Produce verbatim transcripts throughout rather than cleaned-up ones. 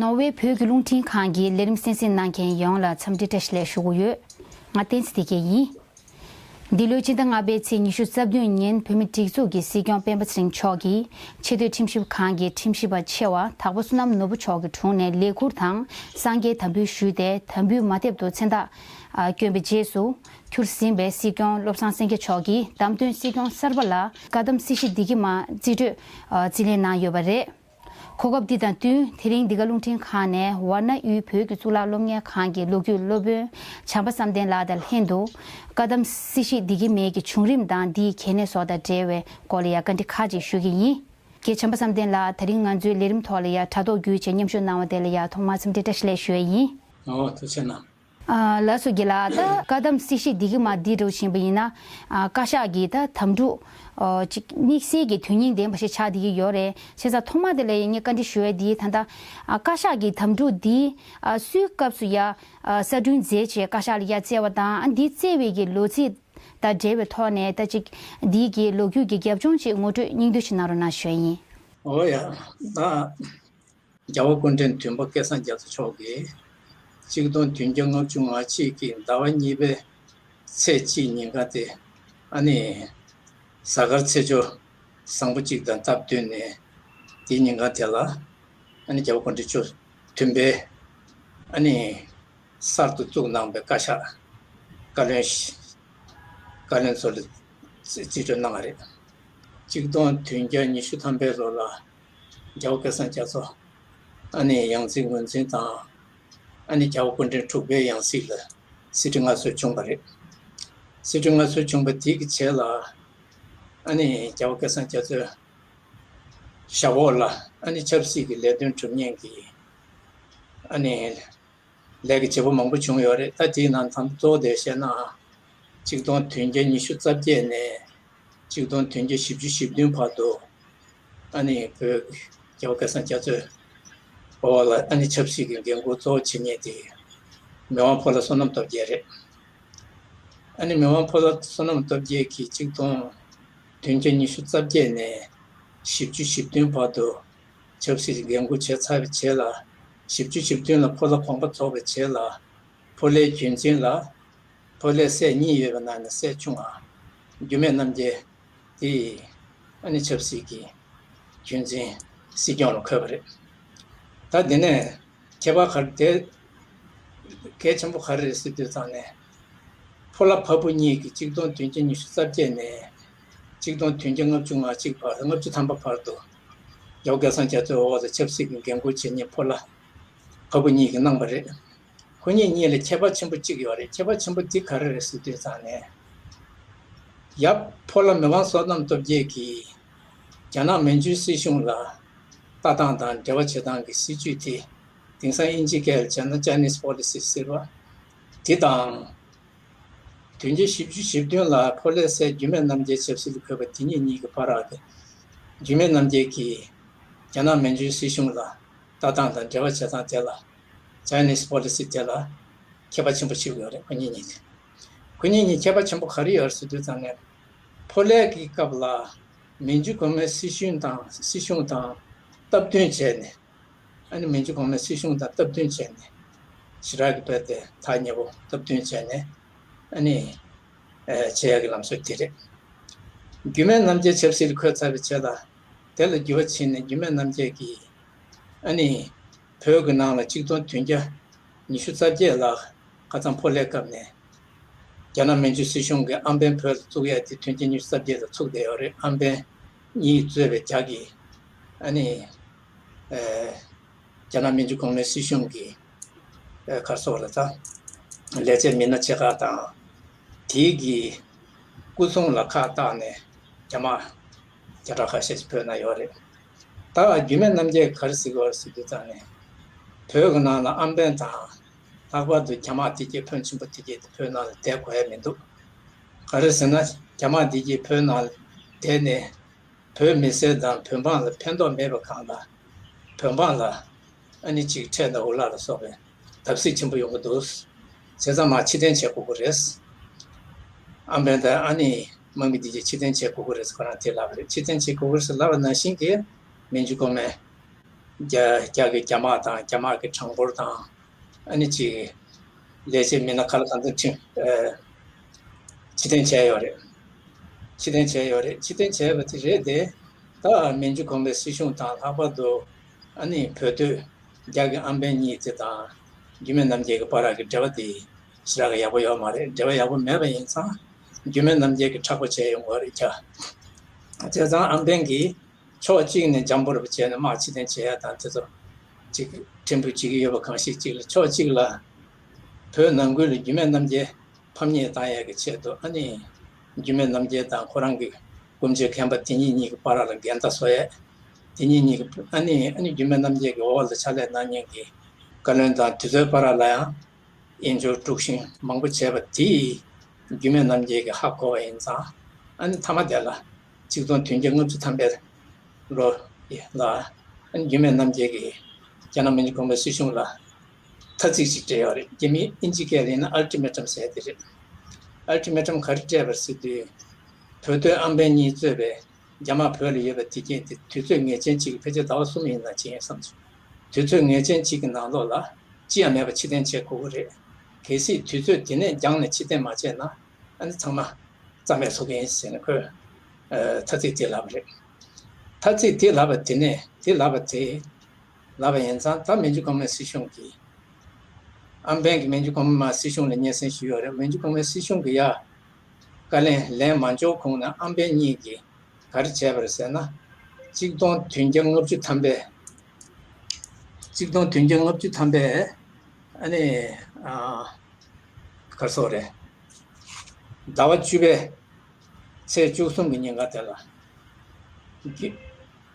ནོར་ཝེ་བོད་ཀྱི་རླུང་འཕྲིན་ཁང་གི་ལས་རིམ་གསན་གཟིགས་གནང་མཁན་ཡོངས་ལ་འཚམས་འདྲི་བཀྲ་ཤིས་བདེ་ལེགས་ཞུ་གི་ཡོད། ང་བསྟན་འཛིན་བདེ་སྐྱིད་ཡིན། འདི་ལོའི་སྤྱི་ཟླ་ལྔ་པའི་ཚེས་ཉི་ཤུ་རྩ་བདུན་ཉིན་བོད་མིའི་སྒྲིག་འཛུགས་ཀྱི་སྲིད་སྐྱོང་སྤེན་པ་ཚེ་རིང་མཆོག་གིས་ཆེས་མཐོའི་ཁྲིམས་ཞིབ་ཁང་གི་ཁྲིམས་ཞིབ་པ་ཆེ་བ་དྭགས་པོ་བསོད་ནམས་ནོར་བུ་མཆོག་གི་དྲུང་ནས་ལས་ཁུར་དང་སངས་རྒྱས་དམ་འབུལ་ཞུས་ཏེ། དམ་འབུལ་མ་ཐེབས་དུ་མཚན་རྟགས་བསྐྱོན་པའི་རྗེས་སུ་ཁྱུར་ཟིན་པའི་སྲིད་སྐྱོང་བློ་བཟང་སེང་གེ་མཆོག་གིས་བདམས་ཐོན་སྲིད་སྐྱོང་གསར་པ་ལ་བཀའ་གདམས་སྲིད་ཞི་བདེ་སྐྱིད་མ་རྩིས་སྤྲོད་རྩིས་ལེན་གནང་ཡོད་པ་རེད། གོ་སྐབས་འདི་དང་བསྟུན་དེ་རིང་འདི་ག་རླུང་འཕྲིན་ཁང་ནས་ཝཱ་ཎ་དབུས་བོད་ཀྱི་གཙུག་ལག་སློབ་གཉེར་ཁང་གི་ལོ་རྒྱུས་སློབ་དཔོན་བྱམས་པ་བསམ་གཏན་ལགས་དང་ལྷན་དུ་བཀའ་གདམས་སྲིད་ཞི་བདེ་སྐྱིད་མའི་གི་བྱུང་རིམ་དང་འདིའི་གལ་གནད་སོགས་དང་འབྲེལ་བའི་སྐོར་ལ་ཡང་བཀའ་འདྲི་ཁག་ཅིག་ཞུ་གི་ཡིན། རྒན་བྱམས་པ་བསམ་གཏན་ལགས། ད་རིང་ང་ཚོའི་ལས་རིམ་ཐོག་ལ་ཡང་དྲ་ཐོག་བརྒྱུད་བྱས་མཉམ་ཞུགས་གནང་བ་དེ་ལ་ཡང་ཐོག་མར་འཚམས་འདྲི་བཀྲ་ཤིས་བདེ་ལེགས་ཞུ་ཡ་ཡིན། ཨོ་ཐུགས་རྗེ་གནང་། ཨ་ལགས་སོ་རྒན་ལགས། ད་བཀའ་གདམས་སྲིད་ཞི་བདེ་སྐྱིད་མ་འདི་འདྲ་བོ་ཕྱིན་པ་ཡིན་ན། ཨ་བཀའ་ཤག་གི་ད་དམ་ཕྲུག་ཨོ་ཅིག་དམིགས་བསལ་གྱི་དོན་སྙིང་ལྡན་པ་ཞིག་ཆགས་བསྡད་ཀྱི་ཡོད་རེད། བྱས་ཙང་ཐོག་མ་དེ་ལ་ཡང་ངས་བཀའ་འདྲི་ཞུ་ཡ་འདི་ད་ལྟ་ཨ་བཀའ་ཤག་གི་དམ་ཕྲུག་འདི་ཨ་སུའི་སྐབས་སུ་ཡ་ཨ་གསར་སྐྲུན་མཛད་བྱས་བཀའ་ཤག་ལ་ཡ་བསྩལ་བ་དང་། ཨ་འདི་བསྩལ་བའི་གི་ལོ་ཚིགས་དང་འབྲེལ་བའི་ཐོག་ནས་ད་ཅིག་འདི་གི་ལོ་རྒྱུས་ཀྱི་རྒྱབ་ལྗོངས་ཅིག་ངོ་སྤྲོད་སྙིང་བསྡུས་ཤིག་གནང་རོགས་གནང་ཞུ་ཡ་ཡིན། ཨོ་ཡ། ད། རྒྱལ་བ་སྐུ་ཕྲེང་བདུན་པ་སྐལ་བཟང་རྒྱ་མཚོ་མཆོག་གིས་གཅིག་སྟོང་བདུན་བརྒྱ་ལྔ་བཅུ་ང་གཅིག་གི་ཟླ་བ་གཉིས་པའི་ཚེས་གཅིག་ཉིན་ཀ་དེ་ཨ་ནི་གཟའ་སྐར་ཚེས་བཅུ་བཟང་པོ་གཅིག་དང་སྟབས་བསྟུན་ནས། དེའི་ཉིན་ཀ་དེ་ལ་ཨ་ནི་རྒྱལ་བ་སྐུ་ཕྲེང་བཅུ་བདུན་པའི་ཨ་ནི་གསར་དུ་བཙུགས་གནང་པའི་བཀའ་ཤག་བཀའ་བློན་བཀའ་བློན་ཚོ་ལ་རྩིས་སྤྲོད་གནང་བ་རེད། གཅིག་སྟོང་བདུན་བརྒྱ་ཉི་ཤུ་ཐམ་པའི་ལོ་ལ་རྒྱལ་བ་སྐལ་བཟང་རྒྱ་མཚོ་ཨ་ནི་ཡང་རྩེ་ངོས་འཛིན་དང་། ཨ་ནི་རྒྱལ་བ་སྐུ་ཕྲེང་དྲུག་པའི་ཡང་སྲིད་ལ་གསེར་ཁྲི་མངའ་གསོལ་བྱུང་བ་རེད། གསེར་ཁྲི་མངའ་གསོལ་བྱུང་བ་དེ་གི་རྗེས་ལ་ཨ་ནི་རྒྱལ་བ་སྐལ་བཟང་རྒྱ་མཚོའི་ཞབས་འོག་ལ་ཨ་ནི་ཆབ་སྲིད་ཀྱི་ལས་དོན་སྒྲུབ་མཁན་གྱི་ཨ་ནི་ལས་ཀྱི་བྱེད་པོ་མང་པོ་བྱུང་ཡོད་རེད། ད་དེའི་ནང་ད་གཙོ་བོ་དེ་བཤད་ན། གཅིག་སྟོང་བདུན་བརྒྱ་ཉི་ཤུ་རྩ་བརྒྱད་ནས་གཅིག་སྟོང་བདུན་བརྒྱ་བཞི་བཅུ་ཞེ་བདུན་བར་དུ་ཨ་ནི་བོད་རྒྱལ་བ་སྐལ་བཟང་རྒྱ་མཚོའི་འོག་ལ་ཨ་ནི་ཆབ་སྲིད་ཀྱི་འགན་འཁུར་གཙོ་བོ་བྱེད་མཁན་དེ་མི་དབང་ཕོ་ལྷ་བསོད་ནམས་སྟོབས་རྒྱས་རེད། ཨ་ནི་མི་དབང་ཕོ་ལྷ་བསོད་ནམས་སྟོབས་རྒྱས་ཀྱིས་གཅིག་སྟོང་བདུན་བརྒྱ་ཉི་ཤུ་རྩ་བརྒྱད་ནས་བཞི་བཅུ་ཞེ་བདུན་བར་དུ་ཆབ་སྲིད་ཀྱི་འགན་འཁུར་བྱས་ཚར་བའི་རྗེས་ལ། བཞི་བཅུ་ཞེ་བདུན་ལ་ཕོ་ལྷ་དགོངས་པ་རྫོགས་པའི་རྗེས་ལ། ཕོ་ལྷའི་རྒྱུད་འཛིན་ལ། ཕོ་ལྷའི་སྲས་གཉིས་ཡོད་པའི་ནང་ནས་སྲས་ཆུང་བ་འགྱུར་མེད་རྣམ་རྒྱལ་དེ་ཨ་ནི་ཆབ་སྲིད་ཀྱི་རྒྱུད་འཛིན་སྲིད་སྐྱོང་ལ་འཁོད་པ་རེད། ད་འདི་ནས་ཁྱད་པར་ག་རེ་དེ་གལ་ཆེན་པོ་ག་རེ་རེད་ཟེར་དུས་ཙང་ནས། ཕོ་ལྷ་ཕ་བུ་གཉིས་ཀྱིས་གཅིག་སྟོང་བདུན་བརྒྱ་ཉི་ཤུ་རྩ་བརྒྱད་ནས་གཅིག་སྟོང་བདུན་བརྒྱ་ལྔ་བཅུ་ང་གཅིག་བར། ལྔ་བཅུ་ཐམ་པ་བར་དུ་རྒྱལ་བ་སྐལ་བཟང་རྒྱ་མཚོའི་འོག་ཏུ་ཆབ་སྲིད་ཀྱི་འགན་འཁུར་བྱེད་མཁན་ཕོ་ལྷ་ཕ་བུ་གཉིས་ཀྱིས་གནང་བ་རེད། ཁོ་གཉིས་གཉིས་ལ་ཁྱད་པར་ཆེན་པོ་གཅིག་ཡོད་རེད། ཁྱད་པར་ཆེན་པོ་འདི་ག་རེ་རེད་ཟེར་དུས་ཙང་ནས། ཡབ་ཕོ་ལྷ་མི་དབང་བསོད་ནམས་སྟོབས་རྒྱས་ཀྱིས་རྒྱ་ནག་མན་ཇུའི་སྲིད་གཞུང་ལ་ལྟ་སྟངས་དང་འབྲེལ་བ་བྱེད་སྟངས་ཀྱི་སྲིད་ཇུས་དེ། དེང་སང་དབྱིན་ཇིའི་སྐད་ལ་བྱས་ན་Chinese Policy ཟེར་བ་དེ་དང་། བདུན་བརྒྱ་བཞི་བཅུ་ཞེ་བདུན་ལ་ཕོ་ལྷའི་སྲས་འགྱུར་མེད་རྣམ་རྒྱལ་ཆབ་སྲིད་ལ་འཁོད་པ་དེ་གཉིས་གཉིས་ཀྱི་བར་དུ། འགྱུར་མེད་རྣམ་རྒྱལ་གྱིས་རྒྱ་ནག་མན་ཇུའི་སྲིད་གཞུང་ལ་ལྟ་སྟངས་དང་འབྲེལ་བ་བྱེད་སྟངས་དེ་ལ། Chinese Policy དེ་ལ་ཁྱད་པར་ཆེན་པོ་ཞིག་ཡོད་རེད། ཁོ་གཉིས་གཉིས་དེ། ཁོ་གཉིས་གཉིས་ཁྱད་པར་ཆེན་པོ་ག་རེ་ཡོད་རེད་ཟེར་དུས་ཙང་ནས། ཕོ་ལྷའི་གི་སྐབས་ལ་མན་ཇུ་གོང་མའི་སྲིད་གཞུང་དང་སྲིད་གཞུང་དང་སྟབས་བསྟུན་བྱས་ནས། ཨ་ནི་མན་ཇུ་གོང་མའི་སྲིད་གཞུང་དང་སྟབས་བསྟུན་བྱས་ནས། ཞི་དྲག་གི་བོད་དེ་ཐག་ཉེ་པོ་སྟབས་བསྟུན་བྱས་ནས། ཨ་ནི། ཨེ་བྱེད་ཡག་གི་ལམ་སྲོལ་དེ་རེད། འགྱུར་མེད་རྣམ་རྒྱལ་ཆབ་སྲིད་ལ་འཁོད་ཚར་བའི་རྗེས་ལ། དེ་ལ་འགྱུར་བ་ཕྱིན་ནས་འགྱུར་མེད་རྣམ་རྒྱལ་གྱིས། ཨ་ནི། བོད་ཀྱི་ནང་ལ་གཅིག་སྟོང་བདུན་བརྒྱ་ཉི་ཤུ་རྩ་བརྒྱད་ལ་ཁ་སང་ཕོ་ལྷའི་སྐབས་ནས། རྒྱ་ནག་མན་ཇུ་སྲིད་གཞུང་གིས་ཨམ་བན་བོད་ལ་བཙུགས་ཡ་དེ་བདུན་བརྒྱ་ཉི་ཤུ་རྩ་བརྒྱད་ལ་ཚུགས་བསྡད་ཡོད་རེད། ཨམ་བན་གཉིས་གཙོས་པའི་རྒྱ་གི་ཨ་ནི། ཨེ། རྒྱ་ནག་མན་ཇུ་གོང་མའི་སྲིད་གཞུང་གི་ཨེ་ག་རེ་ཟེར་དགོས་རེད་ད། ལས་བྱེད་མི་སྣ་ཆེ་ཁག་དང་། དེའི་གི་སྐུ་སྲུང་ལ་ཁག་བཏགས་ནས་རྒྱ་དམག་བརྒྱ་ཕྲག་ཁ་ཤས་ཤིག་བོད་ནང་ཡོད་རེད། ད་འགྱུར་མེད་རྣམ་རྒྱལ་ག་རེ་ཟེར་གྱི་ཡོད་རེད་ཟེར་དུས་ཙང་ནས། བོད་ཀྱི་ནང་ལ་ཨམ་བན་དང་། ལྷག་པར་དུ་རྒྱ་དམག་དེ་གྱད་ཕོན་ཆེན་པོ་དེ་གྱད་དེ་བོད་ནང་ལ་བསྡད་དགོས་ཡ་མི་འདུག་ག་རེ་ཟེར་ན། རྒྱ་དམག་དེ་གྱད་བོད་ནང་ལ་བསྡད་ནས་བོད་མི་སེར་དང་བོད་འབངས་ལ་ཕན་ཐོགས་མེད་པ་གང་ལ། བོད་འབངས་ལ་ཨ་ནི་ཅིག་ཁྲལ་དང་འུ་ལག་ལ་སོགས་པའི་བརྡབ་གསིག་ཆེན་པོ་ཡོང་གི་འདུག་བྱས་ཙང་མར་ཕྱིར་འཐེན་བྱེད་དགོས་ཀྱི་རེད། ཨམ་བན་དང་ཨ་ནི་དམག་མི་དེ་གྱད་ཕྱིར་འཐེན་བྱེད་དགོས་ཀྱི་རེད་ཟེར་ཁོ་རང་དེ་ལབ་པ་རེད། ཕྱིར་འཐེན་བྱེད་དགོས་ཀྱི་རེད་ཟེར་ལབ་པ་ནང་བཞིན་གྱི་མན་ཇུ་གོང་མའི་ རྒྱ་རྒྱ་གི་རྒྱ་དམག་དང་རྒྱ་དམག་གི་གྲངས་འབོར་དང་། ཨ་ནི་ཅིག་ལས་བྱེད་མི་སྣ་ག་ལ་གང་འཚམ་ཁྲིམས་ཨ་ཕྱིར་འཐེན་བྱས་ཡོད་རེད། ཕྱིར་འཐེན་བྱས་ཡོད་རེད། ཕྱིར་འཐེན་བྱས་པ་དེ་རེད་དེ། ད་མན་ཇུ་གོང་མའི་སྲིད་གཞུང་དང་ལྷག་པར་དུ་ཨ་ནི་བོད་སྡོད་རྒྱ་གི་ཨམ་བན་གཉིས་དེ་དང་འགྱུར་མེད་རྣམ་རྒྱལ་གྱི་བར་གྱི་འབྲེལ་བ་དེ་ཞེ་དྲག་གི་ཡག་པོ་ཡོད་མ་རེད། འབྲེལ་བ་ཡག་པོ་མེད་པ་ཡིན་ཙང་འགྱུར་མེད་རྣམ་རྒྱལ་གྱིས་མཁྲེགས་པོ་བྱས་ཡོང་གི་རེད་ཀྱ། བྱས་ཙང་ཨམ་བན་གྱིས་ཕྱོགས་གཅིག་ནས་འཇམ་པོར་བྱས་ནས་དམག་ཕྱིར་འཐེན་བྱེད་ཡ་དང་དེ་ཚོ་ཅིག་ཕྲན་བུ་བྱེད་ཀྱི་ཡོད་པ་གང་ཞིག་ཅིག་ལ། ཕྱོགས་གཅིག་ལ་བོད་ནང་ཁུལ་ལ་འགྱུར་མེད་རྣམ་རྒྱལ་ཕམ་ཉེས་བཏང་ཡས་ཀྱི་ཆེད་དུ་ཨ་ནི་འགྱུར་མེད་རྣམ་རྒྱལ་དང་ཁོ་རང་གི་སྐུ་མཆེད་མཁན་པ་དེ་གཉིས་གཉིས་ཀྱི་བར་ལ་འགལ་ཟླ་བཟོ་ཡས། དེ་གཉིས་གཉིས་ཀྱི་ཨ་ནི་ཨ་ནི་འགྱུར་མེད་རྣམ་རྒྱལ་གྱི་འོག་ལ་ཕྱག་ལས་གནང་མཁན་གྱི་བཀའ་བློན་དང་དེ་ཚོའི་བར་ལ་ཡང་དབྱེན་སྦྱོར་དཀྲུག་ཤིང་མང་པོ་བྱས་པ་དེས་འགྱུར་མེད་རྣམ་རྒྱལ་གྱིས་ཧ་གོ་བ་ཡིན་ཙང་། ཨ་ནི་མཐའ་མ་དེ་ལ་གཅིག་སྟོང་བདུན་བརྒྱ་ལྔ་བཅུ་ཐམ་པའི་ལོ་ལ་ཨ་ནི་འགྱུར་མེད་རྣམ་རྒྱལ་གྱིས་རྒྱ་ནག་མི་དབང་གོང་མའི་སྲིད་གཞུང་ལ་ཐ་ཚིག་ཅིག་སྤྲད་ཡོད་རེད། རྒྱ་མིའི་ཨིན་ཇི་སྐད་ལ་ཡིན་ན་ཨལ་ཊི་མེ་ཊམ་ཟེར་དེ་རེད། ཨལ་ཊི་མེ་ཊམ་ག་རེ་སྤྲད་པ་རེད་ཟེར་དུས། བོད་སྡོད་ཨམ་བན་གཉིས་གཙོས་པའི་རྒྱ་དམག་བོད་ལ་ཡོད་པ་དེ་གྱད་དེ་དུས་ཚོད་ངེས་ཅན་གཅིག་གི་ཕལ་ཆེར་ཟླ་བ་གསུམ་ཡིན་ན་ཅི་ཡིན་བསམ་སོང་། དུས་ཚོད་ངེས་ཅན་གཅིག་གི་ནང་ལོགས་ལ་ཅི་ཡང་མེད་པ་ཕྱིར་འཐེན་བྱེད་དགོས་ཀྱི་རེད། གལ་སྲིད་དུས་ཚོད་དེ་ནས་འགྱངས་ནས་ཕྱིར་འཐེན་མ་བྱས་ན་ཨ་ནི་ཚང་མ་རྩ་མེད་བཟོ་གི་ཡིན་ཟེར་ནས་ཁོས་ཨ་ཐ་ཚིག་དེ་ལབ་པ་རེད། ཐ་ཚིག་དེ་ལབ་པ་དེ་ནས་དེ་ལབ་པ་དེ་ལབ་པ་ཡིན་ཙང་ད་མན་ཇུ་གོང་མའི་སྲིད་གཞུང་གིས་ཨམ་བན་གྱིས་མན་ཇུ་གོང་མའི་སྲིད་གཞུང་ལ་སྙན་སེང་ཞུས་ཡོད་རེད། མན་ཇུ་གོང་མའི་སྲིད་གཞུང་གིས་ཡ། བཀའ་ལན་ལན་མ་འབྱོར་གོང་ནས་ཨམ་བན་གཉིས་ཀྱིས་ག་རེ་བྱས་པ་རེད་ཟེར་ན། གཅིག་སྟོང་བདུན་བརྒྱ་ལྔ་བཅུ་ཐམ་པའི། གཅིག་སྟོང་བདུན་བརྒྱ་ལྔ་བཅུ་ཐམ་པའི། ཨ་ནི། ཨ། ག་རེ་ཟེར་དགོས་རེད། ཟླ་བ་བཅུ་པའི་ཚེས་བཅུ་གསུམ་གྱི་ཉིན་ཀ་དེ་ལ།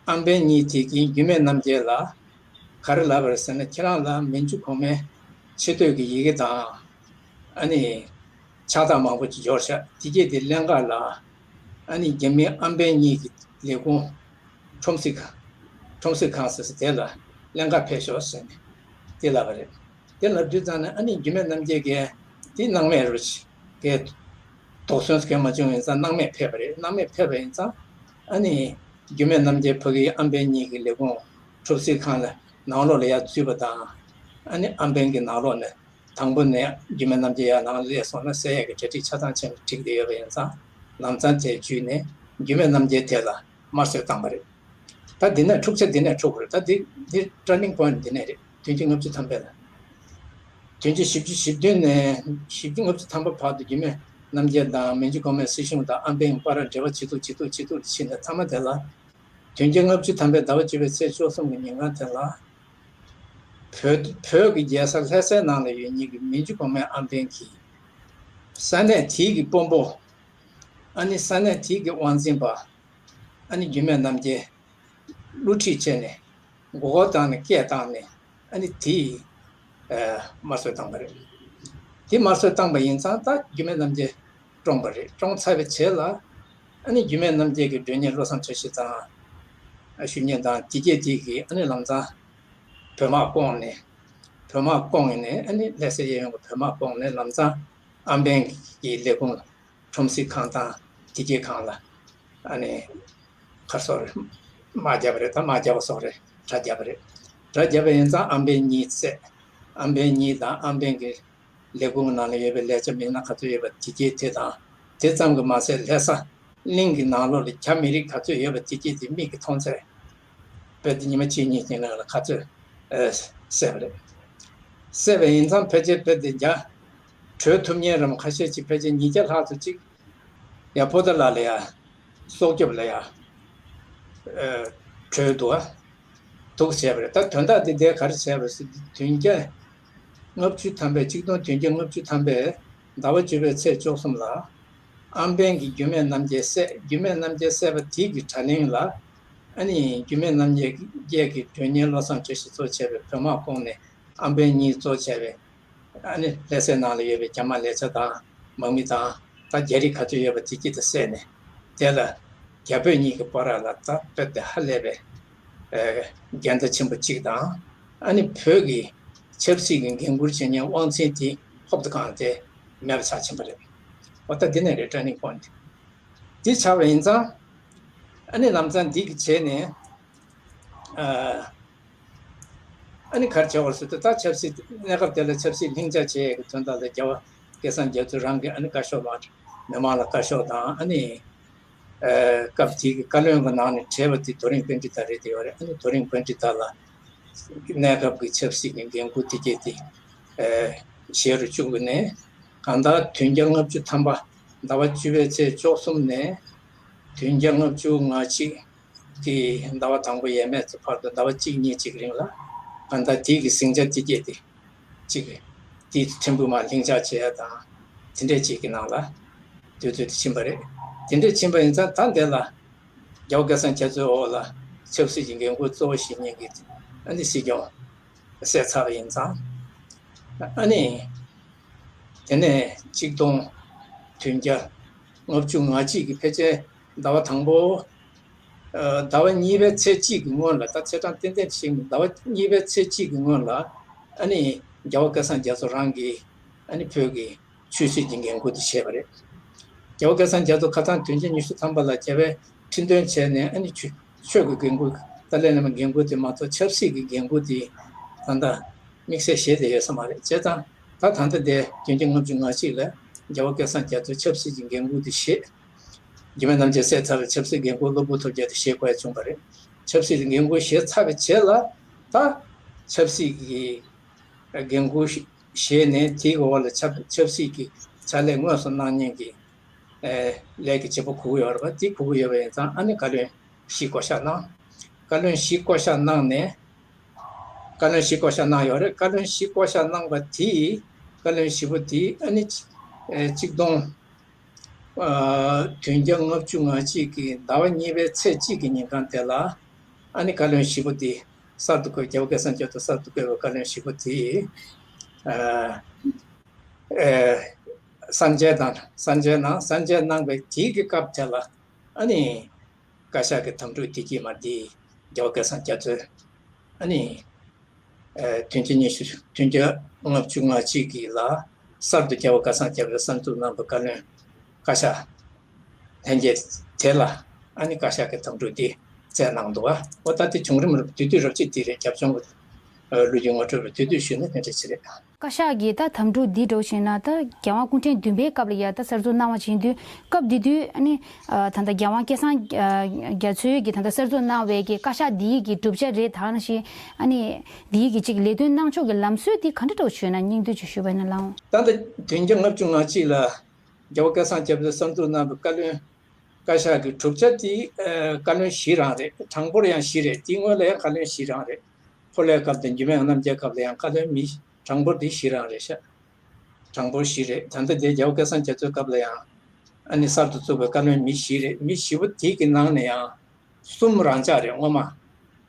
ཨམ་བན་གཉིས་དེ་གིས་འགྱུར་མེད་རྣམ་རྒྱལ་ལ་ག་རེ་ལབ་པ་རེད་ཟེར་ན། ཁྱེད་རང་ལ་མན་ཇུ་གོང་མའི་ཆེ་བསྟོད་ཀྱི་ཡི་གེ་དང་། ཨ་ནི་ཕྱག་རྟགས་མང་པོ་ཅིག་འབྱོར་ཤག་དེ་གྱད་དེ་ལེན་ག་ལ། ཨ་ནི་རྒྱ་མི་ཨམ་བན་གཉིས་ཀྱི་ལས་ཁུངས་ཁྲོམ་སྲིད་ཁང་། ཁྲོམ་སྲིད་ཁང་ཟེར་ས་དེ་ལ་ལེན་ག་ཕེབས་ཤོག་ཟེར་ནས་དེ་ལབ་པ་རེད། དེ་ལབ་དུས་ཙང་ནས་ཨ་ནི་འགྱུར་མེད་རྣམ་རྒྱལ་གྱིས་དེ་སྣང་མེད་རུ་གྱི་དོགས་ཟོན་གང་མ་བྱུང་། ཡིན་ཙང་སྣང་མེད་ཕེབས་པ་རེད། སྣང་མེད་ཕེབས་པ་ཡིན་ཙང་ཨ་ནི་འགྱུར་མེད་རྣམ་རྒྱལ་ཕ་གིའི་ཨམ་བན་གཉིས་ཀྱི་ལས་ཁུངས་ཁྲོམ་སྲིད་ཁང་ལ་ནང་ལོགས་ལ་ཡར་འཛུལ་བ་དང་། ཨ་ནི་ཨམ་བན་གྱི་ནང་ལོགས་ནས་དང་པོ་ནས་འགྱུར་མེད་རྣམ་རྒྱལ་ཡར་ནང་སླེབས་སོང་ན་ཟེར་ཡག་གི་གྲ་སྒྲིག་ཆ་ཚང་ཆེན་པོ་བསྒྲིགས་བསྡད་ཡོད་པ་ཡིན་ཙང་། ལམ་སང་དེ་བརྒྱུད་ནས་འགྱུར་མེད་རྣམ་རྒྱལ་དེ་ལ་དམར་གསོད་བཏང་པ་རེད། ད་འདི་ནས་འཁྲུག་ཆ་འདི་ནས་འཁྲུག་པ་རེད། ད་འདི་འདི་turning point འདི་ནས་རེད། བདུན་བརྒྱ་ལྔ་བཅུ་ཐམ་པ་ལ། བདུན་བརྒྱ་བཞི་བཅུ་ཞེ་བདུན་ནས་བཞི་བཅུ་ལྔ་བཅུ་ཐམ་པ་བར་དུ་འགྱུར་མེད་རྣམ་རྒྱལ་དང་མན་ཇུ་གོང་མའི་སྲིད་གཞུང་དང་ཨམ་བན་བར་འབྲེལ་བ་ཇེ་སྡུག་ཇེ་སྡུག་ཇེ་སྡུག་ཕྱིན་ནས་མཐའ་མ་དེ་ལ། བདུན་བརྒྱ་ལྔ་བཅུ་ཐམ་པའི་ཟླ་བ་བཅུ་པའི་ཚེས་བཅུ་གསུམ་གྱི་ཉིན་གང་དེ་ལ། བོད་བོད་ཀྱི་རྒྱལ་ས་ལྷ་སའི་ནང་ལ་ཡོད་མཁན་གྱི་མན་ཇུ་གོང་མའི་ཨམ་བན་གྱིས། ས་གནས་དེའི་གི་དཔོན་པོ། ཨ་ནི་ས་གནས་དེའི་གི་དབང་འཛིན་པ། ཨ་ནི་འགྱུར་མེད་རྣམ་རྒྱལ་བསླུ་ཁྲིད་བྱས་ནས་མགོ་སྐོར་བཏང་ནས་སྐད་བཏང་ནས། ཨ་ནི་དེ་ཨ་དམར་གསོད་བཏང་པ་རེད། དེ་དམར་གསོད་བཏང་པ་ཡིན་ཙང་ད་འགྱུར་མེད་རྣམ་རྒྱལ་བཀྲོངས་པ་རེད། བཀྲོངས་ཚར་བའི་རྗེས་ལ་ཨ་ནི་འགྱུར་མེད་རྣམ་རྒྱལ་གྱི་མགྲོན་གཉེར་བློ་བཟང་དྲག་ཤོས་དང་ཞུ་མཁན་དང་དེ་གྱད་དེ་གིས་ཨ་ནི་ལམ་སང་བོད་དམག་བསྐོངས་ནས། བོད་དམག་བསྐོངས་ནས་ཨ་ནི་ལྷ་སའི་གཡས་གཡོན་གྱི་བོད་དམག་བསྐོངས་ནས་ལམ་སང་ཨམ་བན་གྱི་ལས་ཁུངས་ཁྲོམ་སྲིད་ཁང་དང་དེ་གྱད་ཁང་ལ་ཨ་ནི་ག་རེ་ཟེར་དགོས་རེད། དམག་བརྒྱབ་པ་རེད། ད་དམག་བརྒྱབ་པ་སོགས་རེད། གྲ་བརྒྱབ་པ་རེད། གྲ་བརྒྱབ་པ་ཡིན་ཙང་ཨམ་བན་གཉིས་བསད། ཨམ་བན་གཉིས་དང་ཨམ་བན་གྱི་ལས་ཁུངས་ནང་ལ་ཡོད་པའི་ལས་བྱེད་མི་སྣ་ག་ཚོད་ཡོད་པ་དེ་གྱད་དེ་དང་། དེ་ཙམ་གྱིས་མ་ཟད་ལྷ་ས་གླིང་གི་ནང་ལོགས་ལ་རྒྱ་མི་རིགས་ག་ཚོད་ཡོད་པ་དེ་གྱད་དེ་མིག་གིས་མཐོང་ཚད། དཔེ་དེ་ཉི་མ་གཅིག་གཉིས་ཀྱི་ནང་ལ་ག་ཚོད་ཨ་བསད་པ་རེད། བསད་པ་ཡིན་ཙང་ཕལ་ཆེར་དཔེ་དེ་རྒྱ་བྲོས་ཐུབ་མཁན་རམ་ཁ་ཤས་ཅིག་ཕལ་ཆེར་ཉིས་བརྒྱ་ལྷག་ཙམ་ཅིག་ཡ་པོ་ཏ་ལ་ལ་ཡ་སྲོག་སྐྱོབ་ལ་ཡ་ཨ་བྲོས་འདུག་ཨ། འདུག་བྱས་པ་རེད། ད་དོན་དག་འདི་འདིར་ག་རེ་བྱས་པ་རེད་ཟེར་དུས། བདུན་བརྒྱ་ལྔ་བཅུ་ཐམ་པའི་གཅིག་སྟོང་བདུན་བརྒྱ་ལྔ་བཅུ་ཐམ་པའི་ཟླ་བ་བཅུ་པའི་ཚེས་བཅུ་གསུམ་ལ། ཨམ་བན་གྱིས་འགྱུར་མེད་རྣམ་རྒྱལ་བསད། འགྱུར་མེད་རྣམ་རྒྱལ་བསད་པ་དེ་གི་དྲ་ལན་ལ། ཨ་ནི་འགྱུར་མེད་རྣམ་རྒྱལ་གྱི་མགྲོན་གཉེར་བློ་བཟང་དྲག་ཤོས་གཙོ་བྱས་པའི་བོད་དམག་བསྐོངས་ནས་ཨམ་བན་གཉིས་གཙོ་བྱས་པའི། ཨ་ནི་ལྷ་སའི་ནང་ལ་ཡོད་པའི་རྒྱ་དམག་ལས་བྱེད་དང་དམག་མི་དང་། ད་རྒྱ་རིགས་ག་ཚོད་ཡོད་པ་དེ་གྱད་དེ་བསད་ནས། དེ་ལ་རྒྱ་བོད་གཉིས་ཀྱི་བར་ལ་ད་དཔེ་དེ་ཧ་ལས་པའི་ཨ་འགལ་ཟླ་ཆེན་པོ་གཅིག་དང་། ཨ་ནི་བོད་ཀྱི་ཆབ་སྲིད་ཀྱི་འགན་འཁུར་བྱེད་མཁན་དབང་ཆེན་དེ་ཧོབ་ཏེ་གང་སྟེ་མེད་པ་ཆགས་ཕྱིན་པ་རེད། འོ་ད་འདི་ནས་རེད། turning point འདི་ཆགས་པ་ཡིན་ཙང་། ཨ་ནི་ལམ་སང་འདི་གི་རྗེས་ནས་ཨ་ ཨ་ནི་ག་རེ་བྱས་པ་རེད་ཟེར་དུས། ད་ཆབ་སྲིད་གནས་སྐབས་དེ་ལ་ཆབ་སྲིད་ལྷིང་འཇགས་བྱེད་ཡས་ཀྱི་དོན་དག་ལ་རྒྱལ་བ་སྐལ་བཟང་རྒྱ་མཚོ་རང་གིས་ཨ་ནི་བཀའ་ཤོག་མ། མི་མང་ལ་བཀའ་ཤོག་དང་། ཨ་ནི་ཨ་སྐབས་དེའི་གི་བཀའ་བློན་གྱི་ནང་ནས་བྲིས་པ་དེ་རྡོ་རིང་པཎྜི་ཏ་རེད་དེ་ཡོད་རེད། ཨ་ནི་རྡོ་རིང་པཎྜི་ཏ་ལ་གནས་སྐབས་ཀྱི་ཆབ་སྲིད་ཀྱི་འགན་ཁུར་དེ་གྱད་དེ་ཨ་བཞེས་རུ་བཅུག་ནས། གང་ལྟར་བདུན་བརྒྱ་ལྔ་བཅུ་ཐམ་པ་ཟླ་བ་བཅུ་པའི་ཚེས་བཅུ་གསུམ་ནས་བདུན་བརྒྱ་ལྔ་བཅུ་ང་གཅིག་གི་ཟླ་བ་དང་པོ་ཡས་མས་ཚོ་བར་དུ་ཟླ་བ་གཅིག་གཉིས་གཅིག་རིང་ལ། གང་ལྟར་དེའི་གི་ཟིང་ཆ་དེ་གྱད་དེ་གཅིག་དེ་ཕྲན་བུ་མར་ལྷིང་འཇགས་བྱེད་ཡ་དང་། དེ་འདྲས་གཅིག་གི་ནང་ལ་དུས་ཚོད་དེ་ཕྱིན་པ་རེད། དེ་འདྲས་ཕྱིན་པ་ཡིན་ཙང་། ད་འདི་ལ་རྒྱལ་བ་སྐལ་བཟང་རྒྱ་མཚོའི་འོག་ལ་ཆབ་སྲིད་ཀྱི་འགན་ཁུར་གཙོ་བོ་བཞེས་མཁན་གྱི་ཨ་ནི་སྲིད་སྐྱོང་བསད་ཚར་བ་ཡིན་ཙང་། ཨ་ནི་དེ་ནས་ཆིག་སྟོང་བདུན་བརྒྱ་ལྔ་བཅུ་ང་གཅིག་གི་ཕལ་ཆེར་ཟླ་བ་དང་པོ། ཨ་ཟླ་བ་གཉིས་པའི་ཚེས་གཅིག་གི་སྔོན་ལ། ད་ཚེས་གྲངས་ཏན་ཏན་ཞིག་མིན། ཟླ་བ་གཉིས་པའི་ཚེས་གཅིག་གི་སྔོན་ལ་ཨ་ནི་རྒྱལ་བ་སྐལ་བཟང་རྒྱ་མཚོ་རང་གིས་ཨ་ནི་བོད་ཀྱི་ཆོས་སྲིད་ཀྱི་འགན་ཁུར་དེ་བཞེས་པ་རེད། རྒྱལ་བ་སྐལ་བཟང་རྒྱ་མཚོ་ཁ་སང་བདུན་ཕྲག་ཉི་ཤུ་ཐམ་པ་ལ་རྒྱལ་བའི་ཁྲི་འདོན་བྱས་ནས། ཨ་ནི་ཆོས་ཆོས་ཀྱི་འགན་ཁུར། ཏཱ་ལའི་བླ་མའི་འགན་ཁུར་དེ་མ་གཏོགས་ཆབ་སྲིད་ཀྱི་འགན་ཁུར་དེ་ད་ལྟ་དམིགས་བསལ་བཞེས་བསྡད་ཡོད་ས་མ་རེད། བྱས་ཙང་ད་ད་ལྟ་དེ་བདུན་བརྒྱ་ལྔ་བཅུ་ང་གཅིག་ལ་རྒྱལ་བ་སྐལ་བཟང་རྒྱ་མཚོས་ཆབ་སྲིད་ཀྱི་འགན་ཁུར་དེ་བཞེས། འཇིགས་མེད་རྣམ་རྒྱལ་བསད་ཚར་བའི་ཆབ་སྲིད་འགན་ཁུར་གློ་བུར་ཐོལ་རྒྱལ་དེ་བཞེས་དགོས་ཡ་བྱུང་བ་རེད། ཆབ་སྲིད་ཀྱི་འགན་ཁུར་བཞེས་ཚར་བའི་རྗེས་ལ། ད་ཆབ་སྲིད་ཀྱི་འགན་ཁུར་བཞེས་ནས། དེའི་འོག་ལ་ཆབ་ཆབ་སྲིད་ཀྱི་ཕྱག་ལས་དངོས་སུ་གནང་མཁན་གྱི་ཨེ་ལས་ཀྱི་བྱེད་པོ་དགོས་ཀྱི་ཡོད་རེད་པ། དེ་དགོས་ཀྱི་ཡོད་པ་ཡིན་ཙང་། ཨ་ནི་བཀའ་བློན་བཞི་བསྐོ་གཞག་གནང་། བཀའ་བློན་བཞི་བསྐོ་གཞག་གནང་ནས། བཀའ་བློན་བཞི་བསྐོ་གཞག་གནང་ཡོད་རེད། བཀའ་བློན་བཞི་བསྐོ་གཞག་གནང་བ་དེ། བཀའ་བློན་བཞི་པོ་དེ་ཨ་ནི་ཨེ་ཆིག་སྟོང་ཨ་བདུན་བརྒྱ་ལྔ་བཅུ་ང་གཅིག་གི་ཟླ་བ་གཉིས་པའི་ཚེས་གཅིག་གི་ཉིན་གང་དེ་ལ། ཨ་ནི་བཀའ་བློན་བཞི་པོ་དེ་གསར་དུ་བསྐོས། རྒྱལ་བ་སྐལ་བཟང་རྒྱ་མཚོ་གསར་དུ་བསྐོས་པའི་བཀའ་བློན་བཞི་པོ་དེ་ཨ་ཨེ་གསར་མཇལ་དང་། གསར་མཇལ་གནང་། གསར་མཇལ་གནང་བའི་དེའི་གི་སྐབས་དེ་ལ། ཨ་ནི་བཀའ་ཤག་གི་དམ་ཕྲུག་དེ་གྱད་མ་དེ་རྒྱལ་བ་སྐལ་བཟང་རྒྱ་མཚོས་ཨ་ནི་ཨ་བདུན་བརྒྱ་ཉི་ཤུ། བདུན་བརྒྱ་ལྔ་བཅུ་ང་གཅིག་གི་ལ་གསར་དུ་རྒྱལ་བ་སྐལ་བཟང་རྒྱ་མཚོས་གསར་འཛུགས་གནང་བའི་བཀའ་བློན། བཀའ་ཤག་ལྷན་རྒྱས་དེ་ལ་ཨ་ནི་བཀའ་ཤག་གི་དམ་ཕྲུག་དེ་བསྩལ་གནང་འདུག་ག་འོ་ད་དེ་བྱུང་རིམ་རབ་དུས་དུས་རབ་ཅིག་དེ་རེད། རྒྱབ་ལྗོངས་ཀྱི་ལོ་རྒྱུས་ངོ་སྤྲོད་རབ་དུས་དུས་ཞུས་ན་ཕན་ཆེ་རེད། བཀའ་ཤག་གི་ད་དམ་ཕྲུག་འདི་འདྲ་བོ་བྱས་ན། ད་རྒྱལ་དབང་སྐུ་ཕྲེང་བདུན་པའི་སྐབས་ལ་ཡ་ད་གསར་འཛུགས་གནང་བ་བྱེད་དུས། སྐབས་དེ་དུས་ཨ་ནི་ཨ་ད་ལྟ་རྒྱལ་དབང་སྐལ་བཟང་ཨ་རྒྱ་མཚོས་ཀྱིས་ད་ལྟ་གསར་འཛུགས་གནང་བའི་གི་བཀའ་ཤག་འདིའི་གི་གྲུབ་ཆ་རེད། ད་ནང་བཞིན་ཨ་ནི་འདིའི་གི་ཅིག་ལས་དོན་གནང་ཕྱོགས་ཀྱི་ལམ་སྲོལ་འདི་ག་འདྲ་འདྲ་བོ་བྱུང་ན་སྙིང་བསྡུས་ཅིག་ཞུས་པ་ཡིན་ན་ལགས་འོང་། ད་ལྟ་བདུན་བརྒྱ་ལྔ་བཅུ་ང་གཅིག་ལ་རྒྱལ་བ་སྐལ་བཟང་རྒྱ་མཚོས་གསར་འཛུགས་གནང་བའི་བཀའ་བློན། བཀའ་ཤག་གི་གྲུབ་ཆ་དེ་ཨ་བཀའ་བློན་བཞི་རང་རེད། གྲངས་འབོར་ཡང་བཞི་རེད། དེའི་སྔོན་ལ་ཡང་བཀའ་བློན་བཞི་རང་རེད། ཕོ་ལྷའི་སྐབས་དང་འགྱུར་མེད་རྣམ་རྒྱལ་སྐབས་ལ་ཡང་བཀའ་བློན་མི་གྲངས་འབོར་དེ་བཞི་རང་རེད་ཤག་གྲངས་འབོར་བཞི་རེད། ད་ལྟ་དེ་རྒྱལ་བ་སྐལ་བཟང་རྒྱ་མཚོའི་སྐབས་ལ་ཡང་ཨ་ནི་གསར་དུ་བཙུགས་པའི་བཀའ་བློན་མི་བཞི་རེད། མི་བཞི་པོ་དེ་གི་ནང་ནས་ཡང་གསུམ་རང་འཇགས་རེད། སྔོན་མ་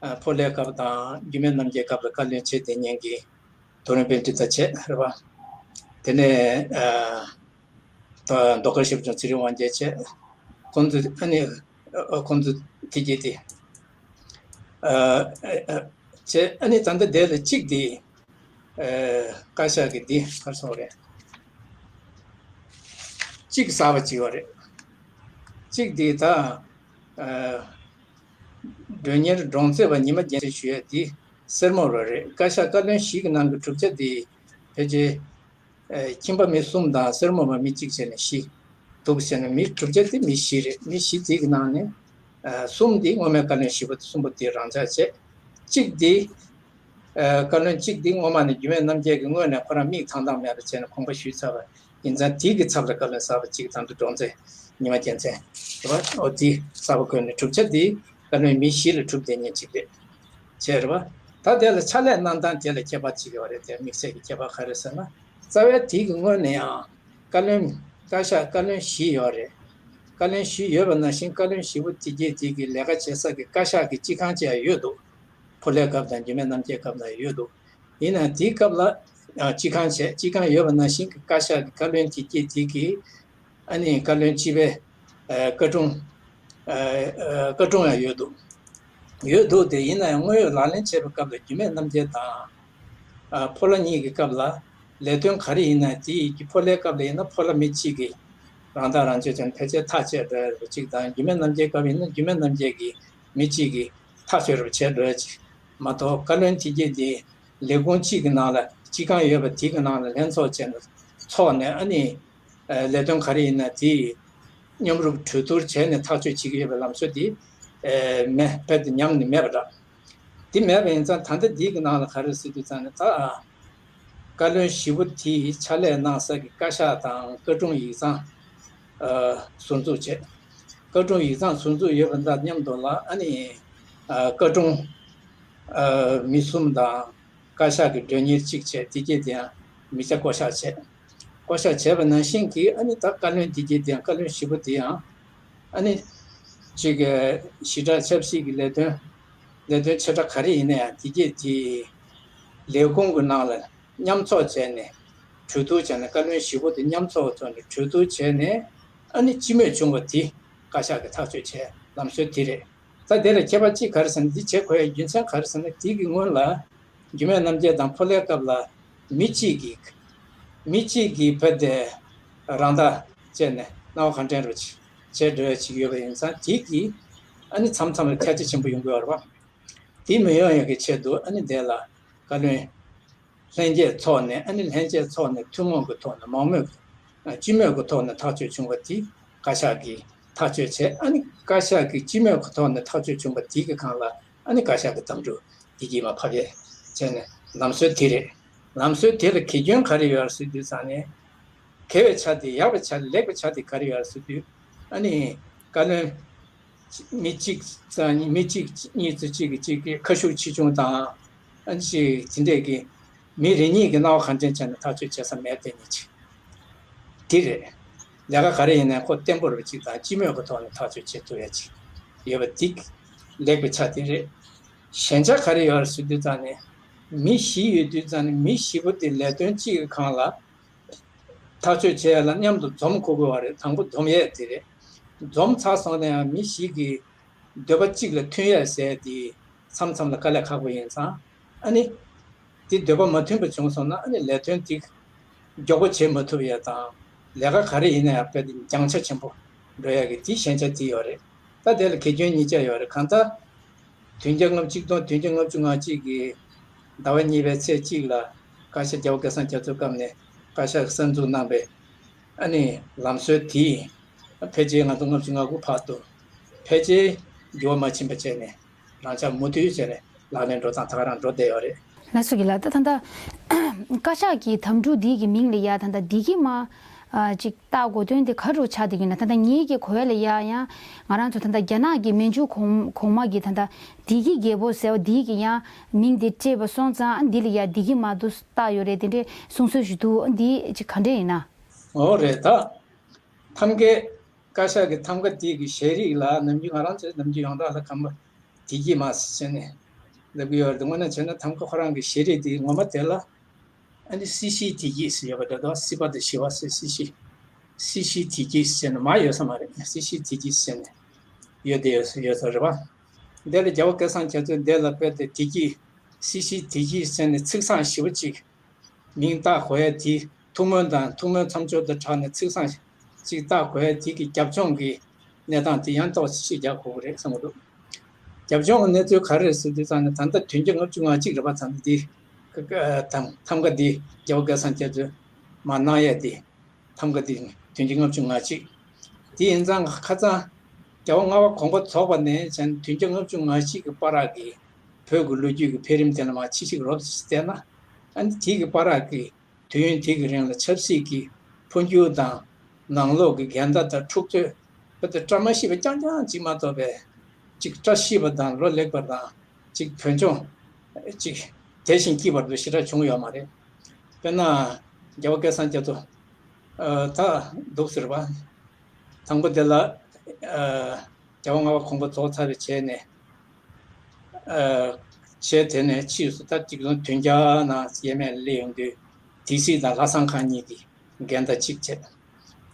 ཨ་ཕོ་ལྷའི་སྐབས་དང་འགྱུར་མེད་རྣམ་རྒྱལ་སྐབས་ལ་བཀའ་བློན་བྱས་བསྡད་མཁན་གྱི་རྡོ་རིང་པཎྜི་ཏ་བྱས་རེད་པ། དེ་ནས་ཨ་ད་ཟློས་གར་ཞབས་དྲུང་ཚེ་རིང་དབང་རྒྱལ་བྱས། ཁོང་ཚོ་ཨ་ནི་ཨ་ཁོང་ཚོ་དེ་གྱད་དེ་ཨ་ཨ་བྱས། ཨ་ནི་ད་ལྟ་དེ་ལ་གཅིག་དེ་ཨ་བཀའ་ཤག་གི་འདི་ག་རེ་ཟེར་དགོས་རེད། གཅིག་གསར་པ་གཅིག་ཡོད་རེད། གཅིག་འདི་ད་ཨ་མགྲོན་གཉེར་སྒྲོག་མཛད་པ་ཉི་མ་རྒྱལ་མཚན་ཞུ་ཡས་འདི་སེར་མོ་རང་རེད། བཀའ་ཤག་བཀའ་བློན་བཞི་གི་ནང་གི་གྲུབ་ཆ་འདི་ཕལ་ཆེར་ཨ་ཁྱིམ་པ་མི་གསུམ་དང་སེར་མོ་བ་མི་གཅིག་བྱས་ནས་བཞི་འདུག་བྱས་ནས། མི་གྲུབ་ཆ་དེ་མི་བཞི་རེད། མི་བཞི་དེ་གི་ནང་ནས་ཨ་གསུམ་དེ་སྔོན་མའི་བཀའ་བློན་བཞི་པོ་གསུམ་པོ་དེ་རང་འཇགས་བྱས། གཅིག་དེ་ཨ་བཀའ་བློན་གཅིག་དེ་སྔོན་མ་ནས་འགྱུར་མེད་རྣམ་རྒྱལ་གྱིས་སྔོན་ནས་ཁོ་རང་མིག་ཐང་ཐང་མེད་པ་བྱས་ནས་དགོངས་པ་ཞུས་ཚར་བ་ཡིན་ཙང་། དེ་གི་ཚབ་ལ་བཀའ་བློན་གསར་པ་གཅིག་དང་དུ་སྒྲོག་མཛད་ཉི་མ་རྒྱལ་མཚན་རེད་པ། འོ་དེ་གསར་པ་བསྐོས་ནས། གྲུབ་ཆ་དེ་བཀའ་བློན་མི་བཞི་ལ་གྲུབ་བསྡད་མཁན་གཅིག་རེད། བྱས་རེད་པ། ད་དེ་ལ་ཕྱག་ལས་གནང་སྟངས་དེ་ལ་ཁྱད་པར་གཅིག་ཡོད་རེད། དེ་དམིགས་བསལ་གྱི་ཁྱད་པར་ག་རེ་ཟེར་ན། རྩ་བའི་དེ་གི་སྔོན་ནས་ཡང་བཀའ་བློན། བཀའ་ཤག་བཀའ་བློན་བཞི་ཡོད་རེད། བཀའ་བློན་བཞི་ཡོད་པ་ནང་བཞིན་བཀའ་བློན་བཞི་པོ་དེ་གྱད་དེ་གི་ལས་ཀ་བྱེད་ས་གི་བཀའ་ཤག་གི་སྤྱི་ཁང་བཅས་ཡོད་འདུག་ཕོ་ལྷའི་སྐབས་དང་འགྱུར་མེད་རྣམ་རྒྱལ་སྐབས་ལ་ཡོད་འདུག་ཡིན་ནའང་དེའི་སྐབས་ལ་ཡང་སྤྱི་ཁང་བྱས། སྤྱི་ཁང་ཡོད་པ་ནང་བཞིན་གྱི་བཀའ་ཤག་གི་བཀའ་བློན་དེ་གྱད་དེ་གི་ཨ་ནི་བཀའ་བློན་སྤྱི་པའི་ཨ་བཀའ་དྲུང་ཨ་ཨ་བཀའ་དྲུང་ཡང་ཡོད་འདུག་ཡོད་འདུག་དེ་ཡིན་ན་ཡང་དངོས་ཡོད་ལག་ལེན་བྱས་པའི་སྐབས་ལ་འགྱུར་མེད་རྣམ་རྒྱལ་དང་ཨ་ཕོ་ལྷ་གཉིས་ཀྱི་སྐབས་ལ་ལས་དོན་ག་རེ་ཡིན་ན། དེ་ཡི་གི་ཕོ་ལྷའི་སྐབས་ལ་ཡིན་ན་ཕོ་ལྷ་མི་གཅིག་གིས་རང་ཐག་རང་གཅོད་བྱས་ནས་ཕལ་ཆེར་ཐག་བཅད་འགྲོ་ཡ་རེད་པ་གཅིག་དང་། འགྱུར་མེད་རྣམ་རྒྱལ་སྐབས་ཡིན་ན་འགྱུར་མེད་རྣམ་རྒྱལ་གྱིས་མི་གཅིག་གིས་ཐག་གཅོད་རེ་བྱས་འགྲོ་ཡ་གཅིག་མ་གཏོགས། བཀའ་བློན་དེ་གྱད་དེ་ ལས་ཁུངས་གཅིག་གི་ནང་ལ་སྤྱི་ཁང་ཡོད་པ་དེ་གི་ནང་ལ་ལྷན་ཚོགས་བྱས་ནས་ཚོགས་ནས། ཨ་ནི་ལས་དོན་ག་རེ་ཡིན་ན་དེ་མཉམ་རུབ་གྲོས་བསྡུར་བྱས་ནས་ཐག་གཅོད་བྱེད་ཀྱི་ཡོད་པའི་ལམ་སྲོལ་དེ་མེད། རྦད་དེ་ཉམས་ནས་མེད་པ་འདྲ། དེ་མེད་པ་ཡིན་ཙང་ད་ལྟ་འདི་གི་ནང་ལ་ག་རེ་ཟེར་དུས་ཙང་ནས། ད་བཀའ་བློན་བཞི་པོ་དེས་ཕྱག་ལས་གནང་ས་གི་བཀའ་ཤག་དང་བཀའ་དྲུང་ཡིག་ཚང་ཨ་ཟུར་འཛུགས་བྱས། བཀའ་དྲུང་ཡིག་ཚང་ཟུར་འཛུགས་ཡོད་པ་དང་མཉམ་དུ་ལ། ཨ་ནི་ཨ་བཀའ་དྲུང་ཨ་མི་གསུམ་དང་བཀའ་ཤག་གི་མགྲོན་གཉེར་གཅིག་བྱས། དེ་གྱད་དེ་ཡང་མི་སྐྱ་བསྐོ་བཞག་བྱས། བསྐོ་བཞག་བྱས་པ་ནང་བཞིན་གྱི། ཨ་ནི་ད་བཀའ་བློན་དེ་གྱད་དེ་ཡང་། བཀའ་བློན་བཞི་པོ་དེ་ཡང་ཨ་ནི་ཅིག་ཞེ་དྲག་ཆབ་སྲིད་ཀྱི་ལས་དོན་ལས་དོན་ཆེ་ཕྲ་ག་རེ་ཡིན་ན་ཡང་དེ་གྱད་དེ་ལས་ཁུངས་ཀྱི་ནང་ལ་མཉམ་ཚོགས་བྱས་ནས་གྲོས་བསྡུར་བྱས་ནས། བཀའ་བློན་བཞི་པོ་དེ་མཉམ་ཚོགས་བྱས་ནས་གྲོས་བསྡུར་བྱས་ནས། ཨ་ནི་སྤྱི་མོས་བྱུང་བ་དེ་བཀའ་ཤག་གིས་ཐག་གཅོད་བྱས་ལམ་སྲོལ་དེ་རེད། ད་དེ་ལ་ཁྱད་པར་གཅིག་ག་རེ་ཟེར་ན། འདི་བྱེད་དགོས་ཡ་རྒྱུ་མཚན་ག་རེ་ཟེར་ན། དེ་གི་སྔོན་ལ་རྒྱུད་སྨད་རྣམ་རྒྱལ་དང་ཕོ་ལྷའི་སྐབས་ལ་མི་གཅིག་གིས་མི་གཅིག་གིས་རྦད་དེ་རང་ཐག་བཅད་ནས་སྣང་བ་གང་དྲན་རུ་བྱས་འགྲོ་ཡ་ཅིག་ཡོད་པ་ཡིན་ཙང་། དེ་གིས་ཨ་ནི་མཚམས་མཚམས་ལ་ཐལ་ཆ་ཆེན་པོ་ཡོང་གི་ཡོད་རེད་པ། དེ་མི་ཡོང་ཡ་གི་ཆེད་དུ་ཨ་ནི་དེ་ལ་བཀའ་བློན་ལྷན་རྒྱས་ཚོགས་ནས། ཨ་ནི་ལྷན་རྒྱས་ཚོགས་ནས་ཐུན་མོང་གི་ཐོག་ནས། མང་མོས་ཨ་སྤྱི་མོས་ཀྱི་ཐོག་ནས་ཐག་གཅོད་བྱུང་བ་དེ་བཀའ་ཤག་གིས་ཐག་གཅོད་བྱས། ཨ་ནི་བཀའ་ཤག་གིས་སྤྱི་མོས་ཀྱི་ཐོག་ནས་ཐག་གཅོད་བྱུང་བ་དེ་གི་སྒང་ལ་ཨ་ནི་བཀའ་ཤག་གི་གདམ་འཐུ་དེ་གྱད་མར་ཕབ་ཡས་བྱས་ནས་ལམ་སྲོལ་དེ་རེད། ལམ་སྲོལ་དེ་ལ་གི་སྐྱོན་ག་རེ་ཡོད་ཟེར་དུས་ཙང་ནས། དགེ་བའི་ཆ་དེ། ཡག་པའི་ཆ་དེ། ལེགས་པའི་ཆ་དེ་ག་རེ་ཡོད་ཟེར་དུས། ཨ་ནི་བཀའ་བློན་མི་གཅིག་ཙམ། མི་གཅིག་གཉིས་ཙམ་གཅིག་གིས་གཅིག་གི་ཁ་ཤུགས་ཆེ་ཆུང་དང་། ཨ་ནི་ཅིག་དེ་འདྲས་ཀྱི་མི་རེ་གཉིས་ཀྱིས་སྣང་བ་གང་དྲན་བྱས་ནས་ཐག་གཅོད་བྱེད་ས་མེད་དེ་ནི་ཅིག་དེ་རེད། ལས་ཀ་ག་རེ་ཡིན་ནའང་ཁོ་བརྟན་པོ་རུ་ཅིག་དང་སྤྱི་མོས་ཀྱི་ཐོག་ནས་ཐག་གཅོད་བྱེད་ཐུབ་ཡ་ཅིག་ཡོད་པ་དེ་ལེགས་པའི་ཆ་དེ་རེད། ཞན་ཆ་ག་རེ་ཡོད་ཟེར་དུས་ཙང་ནས། མི་བཞི་ཡོད་དུས་ཙང་ནས། མི་བཞི་པོ་དེ་ལས་དོན་གཅིག་གི་སྒང་ལ་ཐག་གཅོད་བྱེད་ཡ་ལ་མཉམ་དུ་འཛོམས་དགོས་དགོས་པ་རེད། དང་པོ་འཛོམས་ཡས་དེ་རེད། འཛོམས་ཚར་སོང་ན་ཡང་མི་བཞི་གི་འདོད་པ་གཅིག་ལ་མཐུན་ཡས་ཟེར་དེ་མཚམས་མཚམས་ལ་དཀའ་ལས་ཁག་པོ་ཡིན་ཙང་། ཨ་ནི་དེ་འདོད་པ་མ་མཐུན་པ་བྱུང་སོང་ན། ཨ་ནི་ལས་དོན་དེ་མགྱོགས་པོ་བྱེད་མ་ཐུབ་ཡས་དང་། ལས་ཀ་ག་རེ་ཡིན་ན་ཡང་རྦད་དེ་འགྱངས་ཆ་ཆེན་པོ་འགྲོ་ཡ་གི་དེ་ཞན་ཆ་དེ་ཡོད་རེད། ད་དེ་ལ་གི་སྐྱོན་གཉིས་ཆ་ཡོད་རེད། གང་ལྟར་བདུན་བརྒྱ་ལྔ་བཅུ། ཆིག་སྟོང་བདུན་བརྒྱ་ལྔ་བཅུ་ང་གཅིག་གི་ཟླ་བ་གཉིས་པའི་ཚེས་གཅིག་ལ་བཀའ་ཤག་རྒྱལ་བ་སྐལ་བཟང་རྒྱ་མཚོའི་སྐབས་ནས་བཀའ་ཤག་གིས་གསར་འཛུགས་གནང་བའི་ཨ་ནི་ལམ་སྲོལ་དེ་ཕལ་ཆེར་ང་ཚོ་ལྔ་བཅུ་ང་དགུ་བར་དུ་ཕལ་ཆེར་འགྱུར་བ་མ་ཕྱིན་པ་བྱས་ནས། རང་འཇགས་མུ་མཐུད་བྱས་ནས་ལག་ལེན་འགྲོ་སྟངས་ད་ག་རང་འགྲོ་བསྡད་ཡོད་རེད། ལགས་སོ། རྒན་ལགས། ད་ད་ལྟ་བཀའ་ཤག་གི་དམ་ཕྲུག་འདི་གི་མིང་ལ་ཡ་ད་ལྟ་བདེ་སྐྱིད་མ་ཨ་ཅིག་བཏགས་དགོས་དོན་དེ་ག་རུ་ཆགས་བསྡད་ཀྱི་ཡོད་ན། ད་ལྟ་ངེད་ཀྱི་གོ་ཡ་ལ་ཡ་ཡང་ང་རང་ཚོ་ད་ལྟ་རྒྱ་ནག་གི་མན་ཇུ་གོང་གོང་མ་གི་ད་ལྟ་བདེ་སྐྱིད་རྒྱལ་པོ་ཟེར་བ་འདི་གི་ཡང་མིང་དེ་སྤྲད་པ་སོང་ཙང་། ཨ་འདི་ལ་ཡ་བདེ་སྐྱིད་མ་འདུག་བཏགས་ཡོད་རེད། དེ་འདྲའི་གསུང་སྲོལ་ཞིག་འདུག་འདི་ཅིག་ག་འདྲ་ཡིན་ན། འོ་རེད། ད་ཐམ་གའི་བཀའ་ཤག་གི་ཐམ་ག་དེ་གི་ཞལ་རིས་ལ། ནམ་རྒྱུན་ང་རང་ཚོའི་ནམ་རྒྱུན་ཡོངས་གྲགས་ལ་གང་མ་བདེ་སྐྱིད་མ་ཟེར་ནས་ལབ་ཀྱི་ཡོད་རེད། དངོས་གནས་བྱས་ན་ཐམ་ག་ཁོ་རང་གི་ཞལ་རིས་དེ་ངོ་མ་དེ་ལ་ཨ་ནི་སྲིད་ཞིའི་བདེ་སྐྱིད་ཟེར་ཡོད་པ་འདྲ་འདུག་སྲིད་པ་དང་ཞི་བ་ཟེར། སྲིད་ཞི། སྲིད་ཞིའི་བདེ་སྐྱིད་ཟེར་ནས་མར་ཡོད་ས་མ་རེད། སྲིད་ཞིའི་བདེ་སྐྱིད་ཟེར་ནས་ཡོད་བསྡད་ཡོད་ས་ཡོད་ས་རེད་པ། འདི་ལ་རྒྱལ་བ་སྐལ་བཟང་རྒྱ་མཚོས་འདི་ལ་དཔེ་དེ་བདེ་སྐྱིད། སྲིད་ཞིའི་བདེ་སྐྱིད་ཟེར་ནས་ཚིག་བཟང་ཞེ་པོ་ཅིག་མིང་བཏགས་དགོས་ཡ་དེ། ཐུགས་སྨོན་དང་ཐུགས་སྨོན་མཚམས་སྦྱོར་དང་སྦྲགས་ནས་ཚིག་བཟང་ཅིག་བཏགས་དགོས་ཡ་དེ་གི་རྒྱབ་ལྗོངས་ཀྱི་གནས་སྟངས་དེ་ཡང་ཏོག་ཙམ་ཞིབ་རྒྱག་དགོས་ཀྱི་རེད་བསམ་གྱི་འདུག་རྒྱབ་ལྗོངས་ཀྱི་གནས་ཚུལ་ག་རེ་རེད་ཟེར་དུས་ཙང་ནས། ད་ལྟ་བདུན་བརྒྱ་ལྔ་བཅུ་ང་གཅིག་རེད་པ། ད་ལྟ་འདི་ཐམ་ག་འདི་རྒྱལ་བ་སྐལ་བཟང་རྒྱ་མཚོས་མར་གནང་ཡས་དེ། ཐམ་ག་འདི་བདུན་བརྒྱ་ལྔ་བཅུ་ང་གཅིག་དེ་ཡིན་ཙང་ཁ་སང་རྒྱལ་བ་ལྔ་པ་དགོངས་པ་རྫོགས་པ་ནས་བྱས་ནས་བདུན་བརྒྱ་ལྔ་བཅུ་ང་གཅིག་གི་བར་གྱི་བོད་ཀྱི་ལོ་རྒྱུས་ཀྱི་འཕེལ་རིམ་དེ་ལ་མར་ཕྱི་བཤིག་རོབ་ཙམ་བལྟས་ན། ཨ་ནི་དེ་གི་བར་གྱི་དུས་ཡུན་དེ་གི་རིང་ལ་ཆབ་སྲིད་ཀྱི་འཕོ་འགྱུར་དང་། ནང་ལོགས་ཀྱི་འགལ་ཟླ་དང་འཁྲུག་རྩོད། བོད་དུ་བཀྲ་མ་ཤིས་པ་རྐྱང་རྐྱང་ཅིག་མ་གཏོགས་པའི་ཅིག་བཀྲ་ཤིས་པ་དང་ལོ་ལེགས་པ་དང་། ཅིག་བོད་ལྗོངས་ཅིག་དལ་ཞིང་སྐྱིད་པ་འདུག་ཞེ་དྲག་བྱུང་ཡོད་མ་རེད། དཔེར་ན་རྒྱལ་བ་སྐལ་བཟང་རྒྱ་མཚོ་ཨ་ད་འདུག་ཟེར་བ། དང་པོ་དེ་ལ་ཨ་རྒྱལ་བ་ལྔ་པ་དགོངས་པ་རྫོགས་ཚར་བའི་རྗེས་ནས། ཨ་རྗེས་དེ་ནས་ཕྱིས་སུ་ད་གཅིག་བཟུང་བདུན་བརྒྱ་ནང་ཡས་མས་སླེབས་ཡོང་དུས། སྡེ་སྲིད་དང་ལྷ་བཟང་ཁང་གཉིས་ཀྱི་འགལ་ཟླ་གཅིག་བྱས།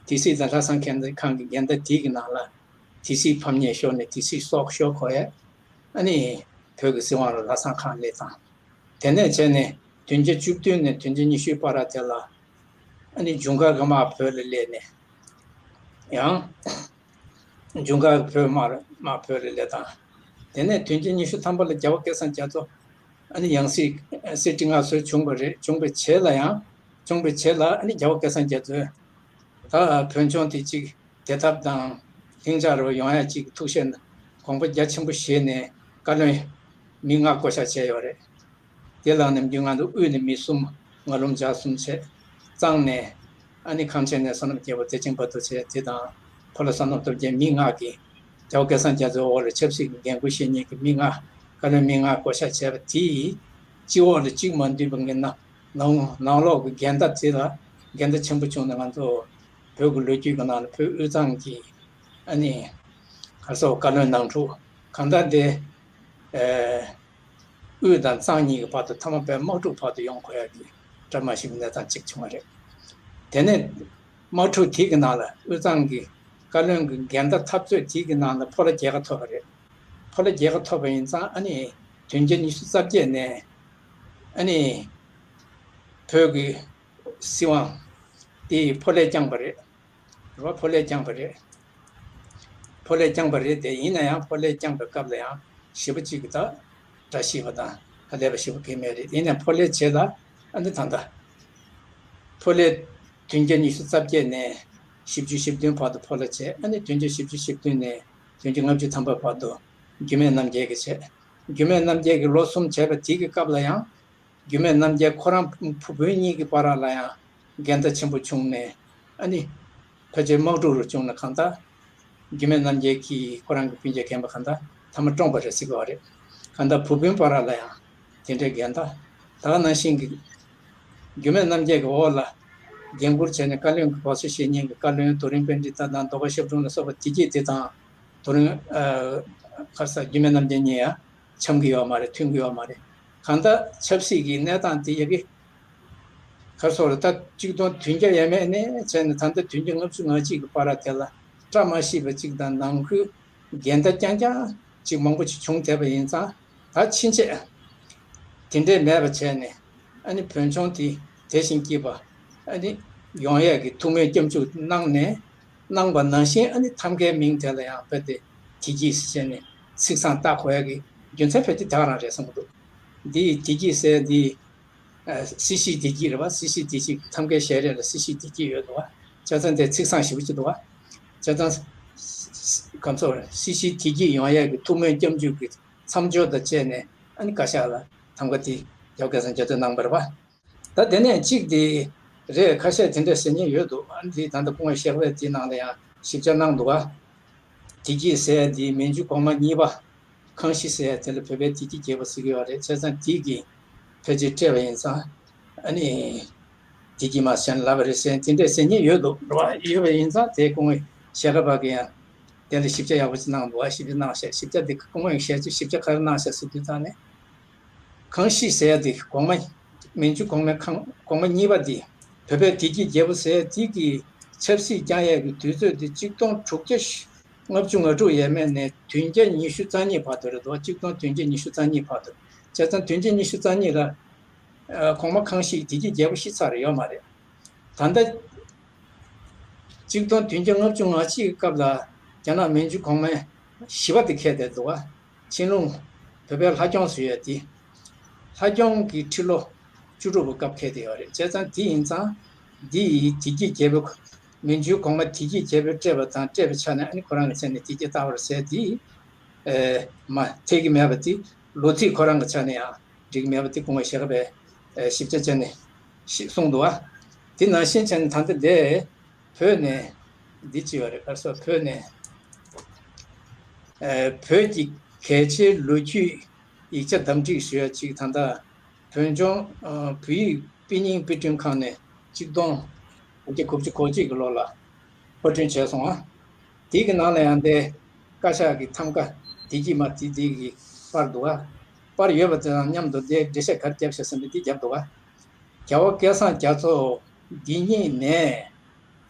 སྡེ་སྲིད་དང་ལྷ་བཟང་ཁང་གི་འགལ་ཟླ་དེ་གི་ནང་ལ་སྡེ་སྲིད་ཕམ་ཉེས་ཤོར་ནས་སྡེ་སྲིད་སྲོག་ཤོར་དགོས་ཡས། ཨ་ནི་བོད་ཀྱི་སྲིད་དབང་ལ་ལྷ་བཟང་ཁང་སླེབས་དང་། དེ་ནས་བྱས་ནས་བདུན་བརྒྱ་བཅུ་བདུན་ནས་བདུན་བརྒྱ་ཉི་ཤུའི་བར་དེ་ལ་ཨ་ནི་ཇུན་གར་གྱི་དམག་བོད་ལ་སླེབས་ནས། ཡང་ཇུན་གར་གྱི་བོད་དམག་དམག་བོད་ལ་སླེབས་དང་། དེ་ནས་བདུན་བརྒྱ་ཉི་ཤུ་ཐམ་པ་ལ་རྒྱལ་བ་སྐལ་བཟང་རྒྱ་མཚོ་ ཨ་ནི་ཡང་སྲིད་སྲིད་ཁྲི་མངའ་གསོལ་བྱུང་བ་རེད། བྱུང་བའི་རྗེས་ལ་ཡང་། བྱུང་བའི་རྗེས་ལ་ཨ་ནི་རྒྱལ་བ་སྐལ་བཟང་རྒྱ་མཚོས་ད་བོད་ལྗོངས་དེ་གཅིག་བདེ་ཐབས་དང་ལྷིང་འཇགས་རུ་ཡོང་ཡ་གཅིག་ཐུགས་བཞེད་དགོངས་པ་རྒྱ་ཆེན་པོ་བཞེས་ནས་བཀའ་བློན་མི་ལྔ་བསྐོ་བཞག་བྱས་ཡོད་རེད། དེ་ལ་ནམ་རྒྱུན་ང་ཚོ་དབུས་ནས་མི་གསུམ། ང་ལུང་བྱ་གསུམ་བྱས། གཙང་ནས་ཨ་ནི་ཁམས་ཆེན་ནས་བསོད་ནམས་རྒྱལ་པོ་བདེ་ཆེན་བར་དུ་བྱས། དེ་དང་ཕོ་ལྷ་བསོད་ནམས་སྟོབས་རྒྱས། མི་ལྔ་གིས་རྒྱལ་བ་སྐལ་བཟང་རྒྱ་མཚོའི་འོག་ལ་ཆབ་སྲིད་ཀྱི་འགན་འཁུར་བཞེས་མཁན་གྱི་མི་ལྔ། བཀའ་བློན་མི་ལྔ་བསྐོ་བཞག་བྱས་པ་དེ་ཡིས་གཅིག་འོག་ལ་གཅིག་མ་འདུས་པ་ངེས་ན། ནང་ནང་ལོགས་ཀྱི་འགལ་ཟླ་དེ་ལ་འགལ་ཟླ་ཆེན་པོ་བྱུང་ནས། ང་ཚོ་བོད་ཀྱི་ལོ་རྒྱུས་ཀྱི་ནང་ལ་བོད་དབུས་གཙང་གི་ཨ་ནི་ག་རེ་ཟེར། བཀའ་བློན་ནང་འཁྲུག་གང་ལྟར་དེ། ཨེ། དབུས་དང་གཙང་གཉིས་ཀྱི་བར་དུ་མཐའ་མ་དཔེ་དམག་འཁྲུག་བར་དུ་ཡོང་དགོས་ཡ་གི་བཀྲ་མ་ཤིས་པའི་གནས་སྟངས་གཅིག་བྱུང་བ་རེད། དེ་ནས་དམག་འཁྲུག་དེ་གི་ནང་ལ་དབུས་གཙང་གི་བཀའ་བློན་གྱི་འགལ་ཟླ་འཐབ་རྩོད་དེ་གི་ནང་ལ་ཕོ་ལྷ་རྒྱལ་ཁ་ཐོབ་པ་རེད། ཕོ་ལྷ་རྒྱལ་ཁ་ཐོབ་པ་ཡིན་ཙང་། ཨ་ནི་བདུན་བརྒྱ་ཉི་ཤུ་རྩ་བརྒྱད་ནས་ཨ་ནི་བོད་ཀྱི་སྲིད་དབང་དེ་ཕོ་ལྷས་བསྐྱངས་པ་རེད། རེད་བ། ཕོ་ལྷས་བསྐྱངས་པ་རེད། ཕོ་ལྷས་བསྐྱངས་པ་རེད་དེ། ཡིན་ན་ཡང་ཕོ་ལྷས་བསྐྱངས་པའི་སྐབས་ལ་ཡང་ཞེ་པོ་ཅིག་གི་ད་བཀྲ་ཤིས་པ་དང་ཧ་ལས་པ་ཞེ་པོ་གང་ཡང་མེད་རེད། ཡིན་ནའང་ཕོ་ལྷས་བྱས་ལ། ཨ་ནི་ད་ལྟ་ཕོ་ལྷས་བདུན་བརྒྱ་ཉི་ཤུ་རྩ་བརྒྱད་ནས་བཞི་བཅུ་ཞེ་བདུན་བར་དུ་ཕོ་ལྷ་བྱས། ཨ་ནི་བདུན་བརྒྱ་བཞི་བཅུ་ཞེ་བདུན་ནས་བདུན་བརྒྱ་ལྔ་བཅུ་ཐམ་པ་བར་དུ་རྒྱུད་སྨད་རྣམ་རྒྱལ་གྱིས་བྱས། རྒྱུད་སྨད་རྣམ་རྒྱལ་གྱིས་ལོ་གསུམ་བྱས་པ་དེ་གི་སྐབས་ལ་ཡང་། རྒྱུད་སྨད་རྣམ་རྒྱལ་ཁོ་རང་བུ་སྤུན་གཉིས་ཀྱི་བར་ལ་ཡང་འགལ་ཟླ་ཆེན་པོ་བྱུང་ནས། ཨ་ནི་ཕལ་ཆེར་དམག་འཁྲུག་རུ་བྱུང་ནས། གང་ལྟར་རྒྱུད་སྨད་རྣམ་རྒྱལ་གྱིས་ཁོ་རང་གི་སྤུན་ཀྱག་རྒན་པ་གང་ལྟར་མཐའ་མ་བཀྲོངས་པ་རེད་ཟེར་གྱི་ཡོད་རེད། གང་ལྟར་བུ་སྤུན་བར་ལ་ཡང་དེ་འདྲའི་འགལ་ཟླ། ད་ག་ནང་བཞིན་གྱི་རྒྱུད་སྨད་རྣམ་རྒྱལ་གྱི་འོག་ལ་འགན་འཁུར་བྱས་ནས་བཀའ་བློན་གྱི་འབོད་སྲོལ་བཞེས་མཁན་གྱི་བཀའ་བློན་རྡོ་རིང་པཎྜི་ཏ་དང་རྡོ་དཀར་ཞབས་དྲུང་ལ་སོགས་པ་དེ་གྱིས་དེ་དང་། རྡོ་རིང་། ཨ། ག་རེ་ཟེར། རྒྱུད་སྨད་རྣམ་རྒྱལ་གཉིས་ཡང་འཆམ་གྱི་ཡོད་མ་རེད། མཐུན་གྱི་ཡོད་མ་རེད། གང་ལྟར་ཆབ་སྲིད་ཀྱི་གནས་སྟངས་དེ་ཡ་གི་ག་རེ་ཟེར། ད་གཅིག་སྟོང་བདུན་བརྒྱ་ཡས་མས་ནས་བྱས་ནས་ད་ལྟ་བདུན་བརྒྱ་ལྔ་བཅུ་ང་གཅིག་གི་བར་དེ་ལ་བཀྲ་མ་ཤིས་པ་གཅིག་དང་། ནང་ཁུལ་འགལ་ཟླ་རྐྱང་རྐྱང་གཅིག་མང་པོ་ཅིག་བྱུང་བསྡད་པ་ཡིན་ཙང་། ད་ཕྱིན་ཆད་དེ་འདྲས་མེད་པ་བྱས་ནས། ཨ་ནི་བོད་ལྗོངས་དེ་བདེ་ཞིང་སྐྱིད་པ་ཨ་ནི་ཡོང་ཡས་ཀྱི་ཐུགས་སྨོན་སྐྱབས་འཇུག་གནང་ནས། གནང་བ་ནང་བཞིན། ཨ་ནི་ཐམ་གའི་མིང་དེ་ལ་ཡང་རྦད་དེ་བདེ་སྐྱིད་ཟེར་ནས་ཚིག་བཟང་བཏགས་དགོས་ཡ་གི་རྒྱུ་མཚན་རྦད་དེ་དེ་ག་རང་རེད་བསམ་གྱི་འདུག། འདི་བདེ་སྐྱིད་ཟེར་འདི། ཨ། སྲིད་ཞིའི་བདེ་སྐྱིད་རེད་བ། སྲིད་ཞིའི་བདེ་སྐྱིད། ཐམ་གའི་ཞལ་རས་ལ་སྲིད་ཞིའི་བདེ་སྐྱིད་ཡོད་འདུག་བ། བྱས་ཙང་དེ་ཚིག་བཟང་ཞེ་པོ་ཅིག་འདུག་བ། བྱས་ཙང་ག་ཚོད། སྲིད་ཞིའི་བདེ་སྐྱིད་ཡོང་ཡ་གི་ཐུགས་སྨོན་སྐྱབས་འཇུག་གི་མཚམས་སྦྱོར་དང་བཅས་ནས། ཨ་ནི་བཀའ་ཤག་ལ་ཐམ་ག་དེ་རྒྱལ་བ་སྐལ་བཟང་རྒྱ་མཚོས་གནང་བ་རེད་བ། ད་དེ་ནས་གཅིག་དེ་རེད། ཁ་ཤས་དེ་འདྲ་ཟེར་མཁན་ཡོད་འདུག། ཨ་ནི་དེ་ད་ལྟ་སྐུ་ངོས་བཤད་པའི་དེའི་ནང་ལ་ཡང་ཞིབ་ཆ་གནང་འདུག་ག། བདེ་སྐྱིད་ཟེར་ཡ་དེ་མན་ཇུ་གོང་མ་གཉིས་པ་ཁང་ཤིས་ཟེར་ཡ་དེ་ལ་བོད་པའི་བདེ་སྐྱིད་རྒྱལ་པོ་ཟེར་གྱི་ཡོད་རེད། བྱས་ཙང་དེ་གིས་ཕལ་ཆེར་སྤྲད་པ་ཡིན་ཙང་། ཨ་ནི་བདེ་སྐྱིད་མ་ཟེར་ན་ལབ་པ་རེད་ཟེར་དེ་འདྲ་ཟེར་མཁན་ཡོད་འདུག་རེད་བ། ཡོད་པ་ཡིན་ཙང་དེ་སྐུ་ངོས་ཞལ་དཀར་པ་གིས་ཡང་དེ་ལ་ཞིབ་ཆ་ཡག་པོ་ཅིག་གནང་འདུག་བ། ཞིབ་ཆ་གནང་ཤག། ཞིབ་ཆ་དེ་སྐུ་ངོས་ཞལ་ཆུ་ཞིབ་ཆ་ག་རེ་གནང་ཤག་ཟེར་དུས་ཙང་ནས། ཁང་ཤིས་ཟེར་ཡ་དེ་གོང་མ། མན་ཇུ་གོང་མའི་ཁང་། གོང་མ་གཉིས་པ་དེ། བོད་པའི་བདེ་སྐྱིད་རྒྱལ་པོ་ཟེར་ཡ་དེ་གི་ཆབ་སྲིད་བསྐྱངས་ཡས་ཀྱི་དུས་ཚོད་དེ་གཅིག་སྟོང་དྲུག་བརྒྱ་ལྔ་བཅུ་ང་དྲུག་ཡས་མས་ནས་བདུན་བརྒྱ་ཉི་ཤུ་རྩ་གཉིས་བར་དུ་རེད་འདུག། གཅིག་སྟོང་བདུན་བརྒྱ་ཉི་ཤུ་རྩ་གཉིས་བར་དུ། བྱས་ཙང་བདུན་བརྒྱ་ཉི་ཤུ་རྩ་གཉིས་ལ། ཨ། གོང་མ་ཁང་ཤིས་བདེ་སྐྱིད་རྒྱལ་པོ་ཤི་ཚར་ཡོད་མ་རེད། ད་ལྟ་གཅིག་སྟོང་བདུན་བརྒྱ་ལྔ་བཅུ་ང་གཅིག་གི་སྐབས་ལ་རྒྱ་ནག་མན་ཇུ་གོང་མའི་བཞི་པ་དེ་འཁེལ་བསྡད་འདུག་བ། ཆན་ལུང་། བོད་པའི་ལྷ་སྐྱོང་ཟེར་ཡ་དེ། ལྷ་སྐྱོང་གི་ཁྲི་ལོ་བཅུ་དྲུག་པའི་སྐབས་འཁེལ་བསྡད་ཡོད་རེད། བྱས་ཙང་དེ་ཡིན་ཙང་། འདི་ཡི་བདེ་སྐྱིད་རྒྱལ་པོ། མན་ཇུ་གོང་མ་བདེ་སྐྱིད་རྒྱལ་པོས་སྤྲད་པ་དང་སྤྲད་པའི་ཆ་ནས། ཨ་ནི་ཁོ་རང་གི་མཚན་ནས་བདེ་སྐྱིད་བཏགས་པ་རེད་ཟེར་དེ། ཨེ། མ་འཐད་ཀྱི་མེད་པ་དེ། ལོ་ཚིགས་ཁོ་རང་གི་ཆ་ནས་ཡང་འགྲིག་གི་མེད་པ་དེ་སྐུ་ངོས་ཞལ་དཀར་པས་ཞིབ་ཆ་བྱས་ནས་ཞིག་གསུངས་འདུག་བ། དེ་ནང་བཞིན་བྱས་ནས་ད་ལྟ་འདི་བོད་ནས་འདི་ཅི་ཡོད་རེད། ག་རེ་ཟེར། བོད་ནས། ཨ། བོད་ཀྱི་གལ་ཆེའི་ལོ་རྒྱུས་ཡིག་ཆ་བདམས་བསྒྲིགས་ཞུ་ཡ་ཅིག་ད་ལྟ་བོད་ལྗོངས། ཨ། བོད་ཡིག་དཔེ་རྙིང་དཔེ་སྐྲུན་ཁང་ནས་གཅིག་སྟོང་དགུ་བརྒྱ་དགུ་བཅུ་གོ་གཅིག་གི་ལོ་ལ་པར་སྐྲུན་བྱས་སོང་ང་། དེ་གི་ནང་ལ་ཡང་དེ་བཀའ་ཤག་གི་ཐམ་ག་བདེ་སྐྱིད་མ་དེ་དེ་གི་པར་འདུག་ག། པར་ཡོད་པ་དེ་དང་མཉམ་དུ་དེ་འགྲེལ་བཤད་ག་རེ་བརྒྱབ་ཤག་ཟེར་ན་དེ་བརྒྱབ་འདུག་ག། རྒྱལ་བ་སྐལ་བཟང་རྒྱ་མཚོ་འདི་ཉིད་ནས་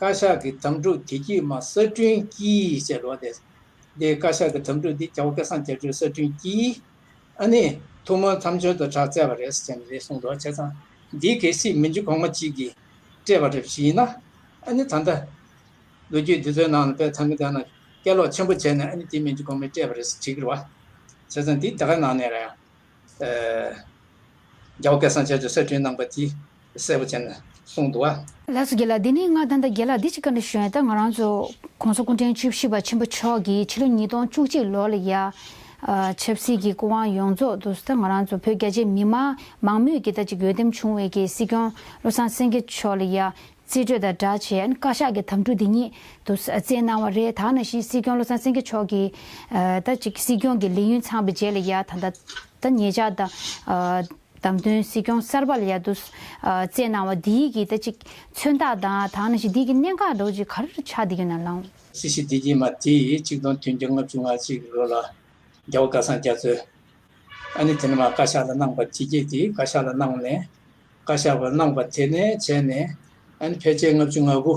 བཀའ་ཤག་གི་དམ་ཕྲུག་བདེ་སྐྱིད་མ་གསར་སྐྲུན་གྱིས་ཟེར་བ་དེ། འདི་བཀའ་ཤག་གི་དམ་ཕྲུག་འདི་རྒྱལ་བ་སྐལ་བཟང་རྒྱ་མཚོས་གསར་སྐྲུན་གྱིས། ཨ་ནི་ཐུགས་སྨོན་མཚམས་སྦྱོར་དུ་གྲགས་བསྩལ་བ་རེད་ཟེར་ནས་རེད་གསུངས་འདུག། བྱས་ཙང་འདི་གལ་སྲིད་མན་ཇུ་གོང་མ་གཅིག་གིས་སྤྲད་པ་རེད་ཞུས་ན། ཨ་ནི་ད་ལྟ་ལོ་རྒྱུས་འདི་ཚོའི་ནང་ལ་དཔེ་ཚང་མི་དེ་ན་སྐད་ལོག་ཆེན་པོ་བྱས་ནས། ཨ་ནི་དེ་མན་ཇུ་གོང་མས་སྤྲད་པ་རེད་ཟེར་བྲིས་ཀྱི་རེད་བ། བྱས་ཙང་འདི་ད་ག་ནང་ནས་རེད། ཨ། རྒྱལ་བ་སྐལ་བཟང་རྒྱ་མཚོས་གསར་སྐྲུན་གནང་པ་དེ་གསལ་པོ་བྱས་ནས་གསུངས་འདུག་བ། ལགས་སོ་རྒན་ལགས། འདི་ནས་ང་ད་ལྟ་རྒན་ལགས་འདི་ཅིག་བཀའ་འདྲི་ཞུ་ཡ། ད་ང་རང་ཚོ་༸གོང་ས་སྐུ་ཕྲེང་བཅུ་བཞི་པ་ཆེན་པོ་མཆོག་གིས་ཕྱི་ལོ་ཉིས་སྟོང་བཅུ་གཅིག་ལོ་ལ་ཡ། ཨ། ཆབ་སྲིད་ཀྱི་སྐུ་དབང་ཡོངས་རྫོགས་དུ་ད་ང་རང་ཚོ་བོད་རྒྱ་ཆེ་མི་མང་མང་མོས་ཀྱིས་ད་ཅིག་འོས་འདེམས་བྱུང་བའི་གི་སྲིད་སྐྱོང་བློ་བཟང་སེང་གེ་མཆོག་ལ་ཡ་རྩིས་སྤྲོད་དང་སྦྲགས་བྱས་ཨ་ནི་བཀའ་ཤག་གི་དམ་ཕྲུག་འདི་ཉིད་དུ་བསྩལ་གནང་བ་རེད། ད་ནང་བཞིན་སྲིད་སྐྱོང་བློ་བཟང་སེང་གེ་མཆོག་གིས་ཨ། ད་ཅིག་སྲིད་སྐྱོང་གི་ལས་ཡུན་ཚང་བའི་རྗེས་ལ་ཡ་ད་ད་ད་ཉེ་ཆར་ད་ཨ། བདམས་ཐོན་སྲིད་སྐྱོང་གསར་པ་ལ་ཡ་དུ་ཨ། བསྩལ་གནང་བ་འདིའི་གི་ད་ཅིག་མཚོན་རྟགས་དང་ད་ནང་བཞིན་འདིའི་གི་གནད་འགག་འདྲ་བོ་ཅིག་ག་རེ་ཆགས་བསྡད་ཀྱི་ཡོད་ན་ལགས། སྲིད་སྤྱི་བདེ་སྐྱིད་མ་དེ་གཅིག་སྟོང་བདུན་བརྒྱ་ལྔ་བཅུ་ང་གཅིག་ལོ་ལ་རྒྱལ་བ་སྐལ་བཟང་རྒྱ་མཚོས་ཨ་ནི་དེ་ནས་མར་བཀའ་ཤག་ལ་གནང་པ་དེ་རྗེས་དེ་བཀའ་ཤག་ལ་གནང་ནས་བཀའ་ཤག་པ་གནང་པ་དེ་ནས་བྱས་ནས་ཨ་ནི་ཕལ་ཆེར་ལྔ་བཅུ་ང་དགུ་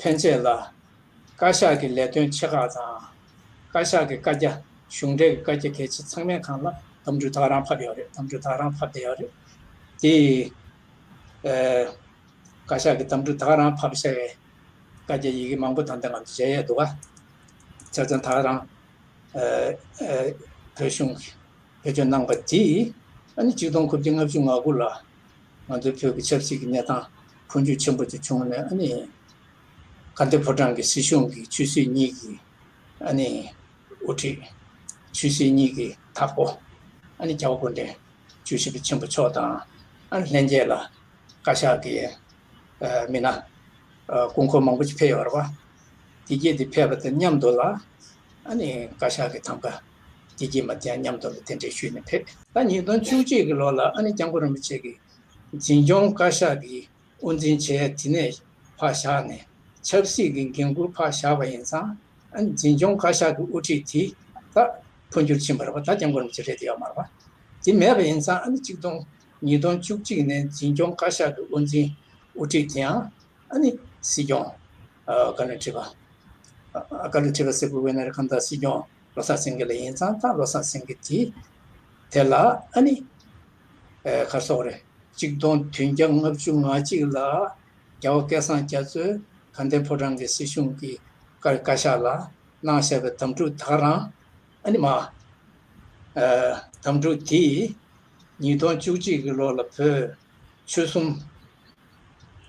ཕན་ཆད་ལ་བཀའ་ཤག་གི་ལས་དོན་ཆེ་ཁག་དང་། བཀའ་ཤག་གི་བཀའ་རྒྱ། གཞུང་འབྲེལ་གྱི་བཀའ་རྒྱ་གལ་ཆེ་ཚང་མའི་སྒང་ལ་གདམ་འཐུ་ད་ག་རང་ཕབ་ཡོད་རེད། གདམ་འཐུ་ད་ག་རང་ཕབ་བསྡད་ཡོད་རེད། དེ་ཨ། བཀའ་ཤག་གི་གདམ་འཐུ་ད་ག་རང་ཕབ་བཞག་པའི་བཀའ་རྒྱ་ཡི་གེ་མང་པོ་ད་ལྟ་ང་ཚོ་མཇལ་ཡས་འདུག་ག་བྱས་ཙང་ད་ག་རང་ཨ། ཨ། བོད་གཞུང་གིས་བེད་སྤྱོད་གནང་པ་དེས་ཨ་ནི་གཅིག་སྟོང་དགུ་བརྒྱ་ལྔ་བཅུ་ང་དགུ་ལ་ང་ཚོའི་བོད་ཀྱི་ཆབ་སྲིད་ཀྱི་གནས་སྟངས་འཕོ་འགྱུར་ཆེན་པོ་ཅིག་བྱུང་ནས་ཨ་ནི་དགའ་ལྡན་ཕོ་བྲང་གི་སྲིད་གཞུང་གི་ཆོས་སྲིད་གཉིས་ཀྱི་ཨ་ནི་དབུ་ཁྲིད། ཆོས་སྲིད་གཉིས་ཀྱི་དྭགས་པོ་ཨ་ནི་རྒྱལ་བ་སྐུ་ཕྲེང་བཅུ་བཞི་པ་ཆེན་པོ་མཆོག་དང་ཨ་ནི་ལྷན་རྒྱས་ལ་བཀའ་ཤག་གི་ཨ། མི་སྣ་ཨ། སྐུ་འཁོར་མང་པོ་ཅིག་ཕེབས་ཡོད་རེད་པ། དེ་རྗེས་དེ་ཕེབས་པ་དང་མཉམ་དུ་ལ་ཨ་ནི་བཀའ་ཤག་གི་ཐམ་ག་དེ་རྗེས་མ་དེ་ཡང་མཉམ་དུ་ལ་གདན་འདྲེན་ཞུས་ནས་ཕེབས། ད་ཉིས་སྟོང་བཅུ་གཅིག་གི་ལོ་ལ་ཨ་ནི་སྐྱབས་མགོན་རིན་པོ་ཆེ་གིས་འཛིན་སྐྱོང་བཀའ་ཤག་གི་དབུ་འཛིན་བྱས། དེ་ནས་ཕར་བཞག་ནས་ཆབ་སྲིད་ཀྱི་འགན་འཁུར་ཕར་བཞག་པ་ཡིན་ཙང་ཨ་ནི་འཛིན་སྐྱོང་བཀའ་ཤག་གི་དབུ་ཁྲིད་དེ་ད་འཕོ་འགྱུར་ཕྱིན་པ་རེད་པ། ད་སྐྱབས་མགོན་རིན་པོ་ཆེ་རེད་དེ་ཡོད་མ་རེད་པ། དེ་མེད་པ་ཡིན་ཙང་ཨ་ནི་གཅིག་སྟོང་ཉིས་སྟོང་བཅུ་གཅིག་ནས་འཛིན་སྐྱོང་བཀའ་ཤག་གི་དབུ་འཛིན་དབུ་ཁྲིད་དེའང་ཨ་ནི་སྲིད་སྐྱོང་ཨ། བཀའ་བློན་ཁྲི་པ། ཨ། བཀའ་བློན་ཁྲི་པ་ཟེར་དགོས་ཀྱི་ན་རེད། གང་ལྟར་སྲིད་སྐྱོང་བློ་བཟང་སེང་གེ་ལགས་ཡིན་ཙང་ད་བློ་བཟང་སེང་གེ་དེ་དེ་ལ་ཨ་ནི་ཨ། ག་རེ་ཟེར་དགོས་རེད། གཅིག་སྟོང་བདུན་བརྒྱ་ལྔ་བཅུ་ང་གཅིག་ལ་རྒྱལ་བ་སྐལ་བཟང་རྒྱ་མཚོས་དགའ་ལྡན་ཕོ་བྲང་གི་སྲིད་གཞུང་གི་བཀའ་བཀའ་ཤག་ལ་གནང་བཞག་པའི་གདམ་འཐུ་ད་ག་རང་ཨ་ནི་མ་ཨ། གདམ་འཐུ་དེ་ཉིས་སྟོང་བཅུ་གཅིག་གི་ལོ་ལ་བོད་ཆོལ་གསུམ་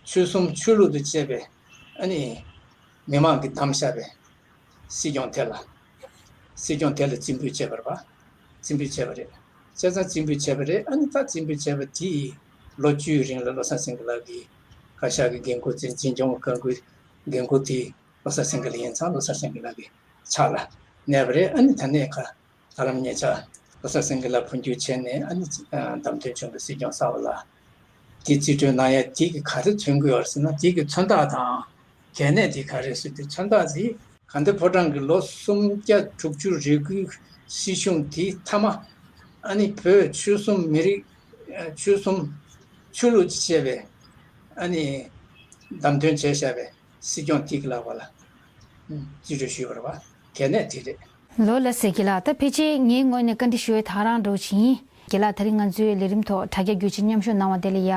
ཆོལ་གསུམ་ཆོས་ལུགས་དང་བཅས་པའི་ཨ་ནི་མི་མང་གིས་བདམས་བཞག་པའི་སྲིད་སྐྱོང་དེ་ལ། སྲིད་སྐྱོང་དེ་ལ་རྩིས་འབུལ་བྱས་པ་རེད་པ། རྩིས་འབུལ་བྱས་པ་རེད། བྱས་ཙང་རྩིས་འབུལ་བྱས་པ་རེད། ཨ་ནི་ད་རྩིས་འབུལ་བྱས་པ་དེ་ཡི་ལོ་བཅུའི་རིང་ལ་བློ་བཟང་སེང་གེ་ལགས་ཀྱིས་བཀའ་ཤག་གི་འགན་འཁུར་འཛིན་འཛིན་སྐྱོང་གི་འགན་འཁུར་འགན་འཁུར་དེ་བློ་བཟང་སེང་གེ་ལགས་ཡིན་ཙང་བློ་བཟང་སེང་གེ་ལགས་ཀྱི་ཕྱག་ལ་གནས་པ་རེད། ཨ་ནི་ད་ནས་ཁ། ད་ལམ་ཉེ་ཆར་བློ་བཟང་སེང་གེ་ལགས་འཕོ་འགྱུར་བྱས་ནས་ཨ་ནི་བདམས་ཐོན་བྱུང་བའི་སྲིད་སྐྱོང་གསར་པ་ལ་དེ་རྩིས་སྤྲོད་གནང་ཡ་དེ་གི་ག་རེ་མཚོན་གྱི་ཡོད་ཟེར་ན། དེ་གི་མཚོན་རྟགས་དང་གལ་གནད་དེ་ག་རེ་ཟེར་དུས་མཚོན་རྟགས་དེ་དགའ་ལྡན་ཕོ་བྲང་གི་ལོ་སུམ་བརྒྱ་དྲུག་ཅུ་རེ་དགུའི་སྲིད་གཞུང་དེའི་མཐའ་མ་ཨ་ནི་བོད་ཆོལ་གསུམ་མི་རིགས་ཆོལ་གསུམ་ཆོས་ལུགས་ཀྱིས་བཅད་པའི་ཨ་ནི་བདམས་ཐོན་བྱས་བཞག་པའི་སྲིད་སྐྱོང་དེ་གི་ལག་པ་ལ་རྩིས་སྤྲོད་ཞུས་པ་རེད་པ། གལ་གནད་དེ་རེད། ལགས་ལགས་སེ་རྒན་ལགས། ད་ཕལ་ཆེར་ངའི་ངོས་ནས་བཀའ་འདྲི་ཞུ་ཡས་ད་ག་རང་འདྲ་བོ་ཞིག་ཡིན། རྒན་ལགས་ད་རིང་ང་ཚོའི་ལས་རིམ་ཐོག་དྲ་རྒྱ་བརྒྱུད་ཅིག་མཉམ་ཞུགས་གནང་བ་དེ་ལ་ཡ་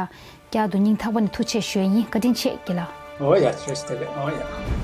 བསྐྱར་དུ་སྙིང་ཐག་པ་ནས་ཐུགས་རྗེ་ཆེ་ཞུ་ཡས་ཡིན། བཀའ་དྲིན་ཆེ་རྒན་ལགས། འོ་ཡ། བཀྲ་ཤིས་བདེ་ལེགས། འོ་ཡ།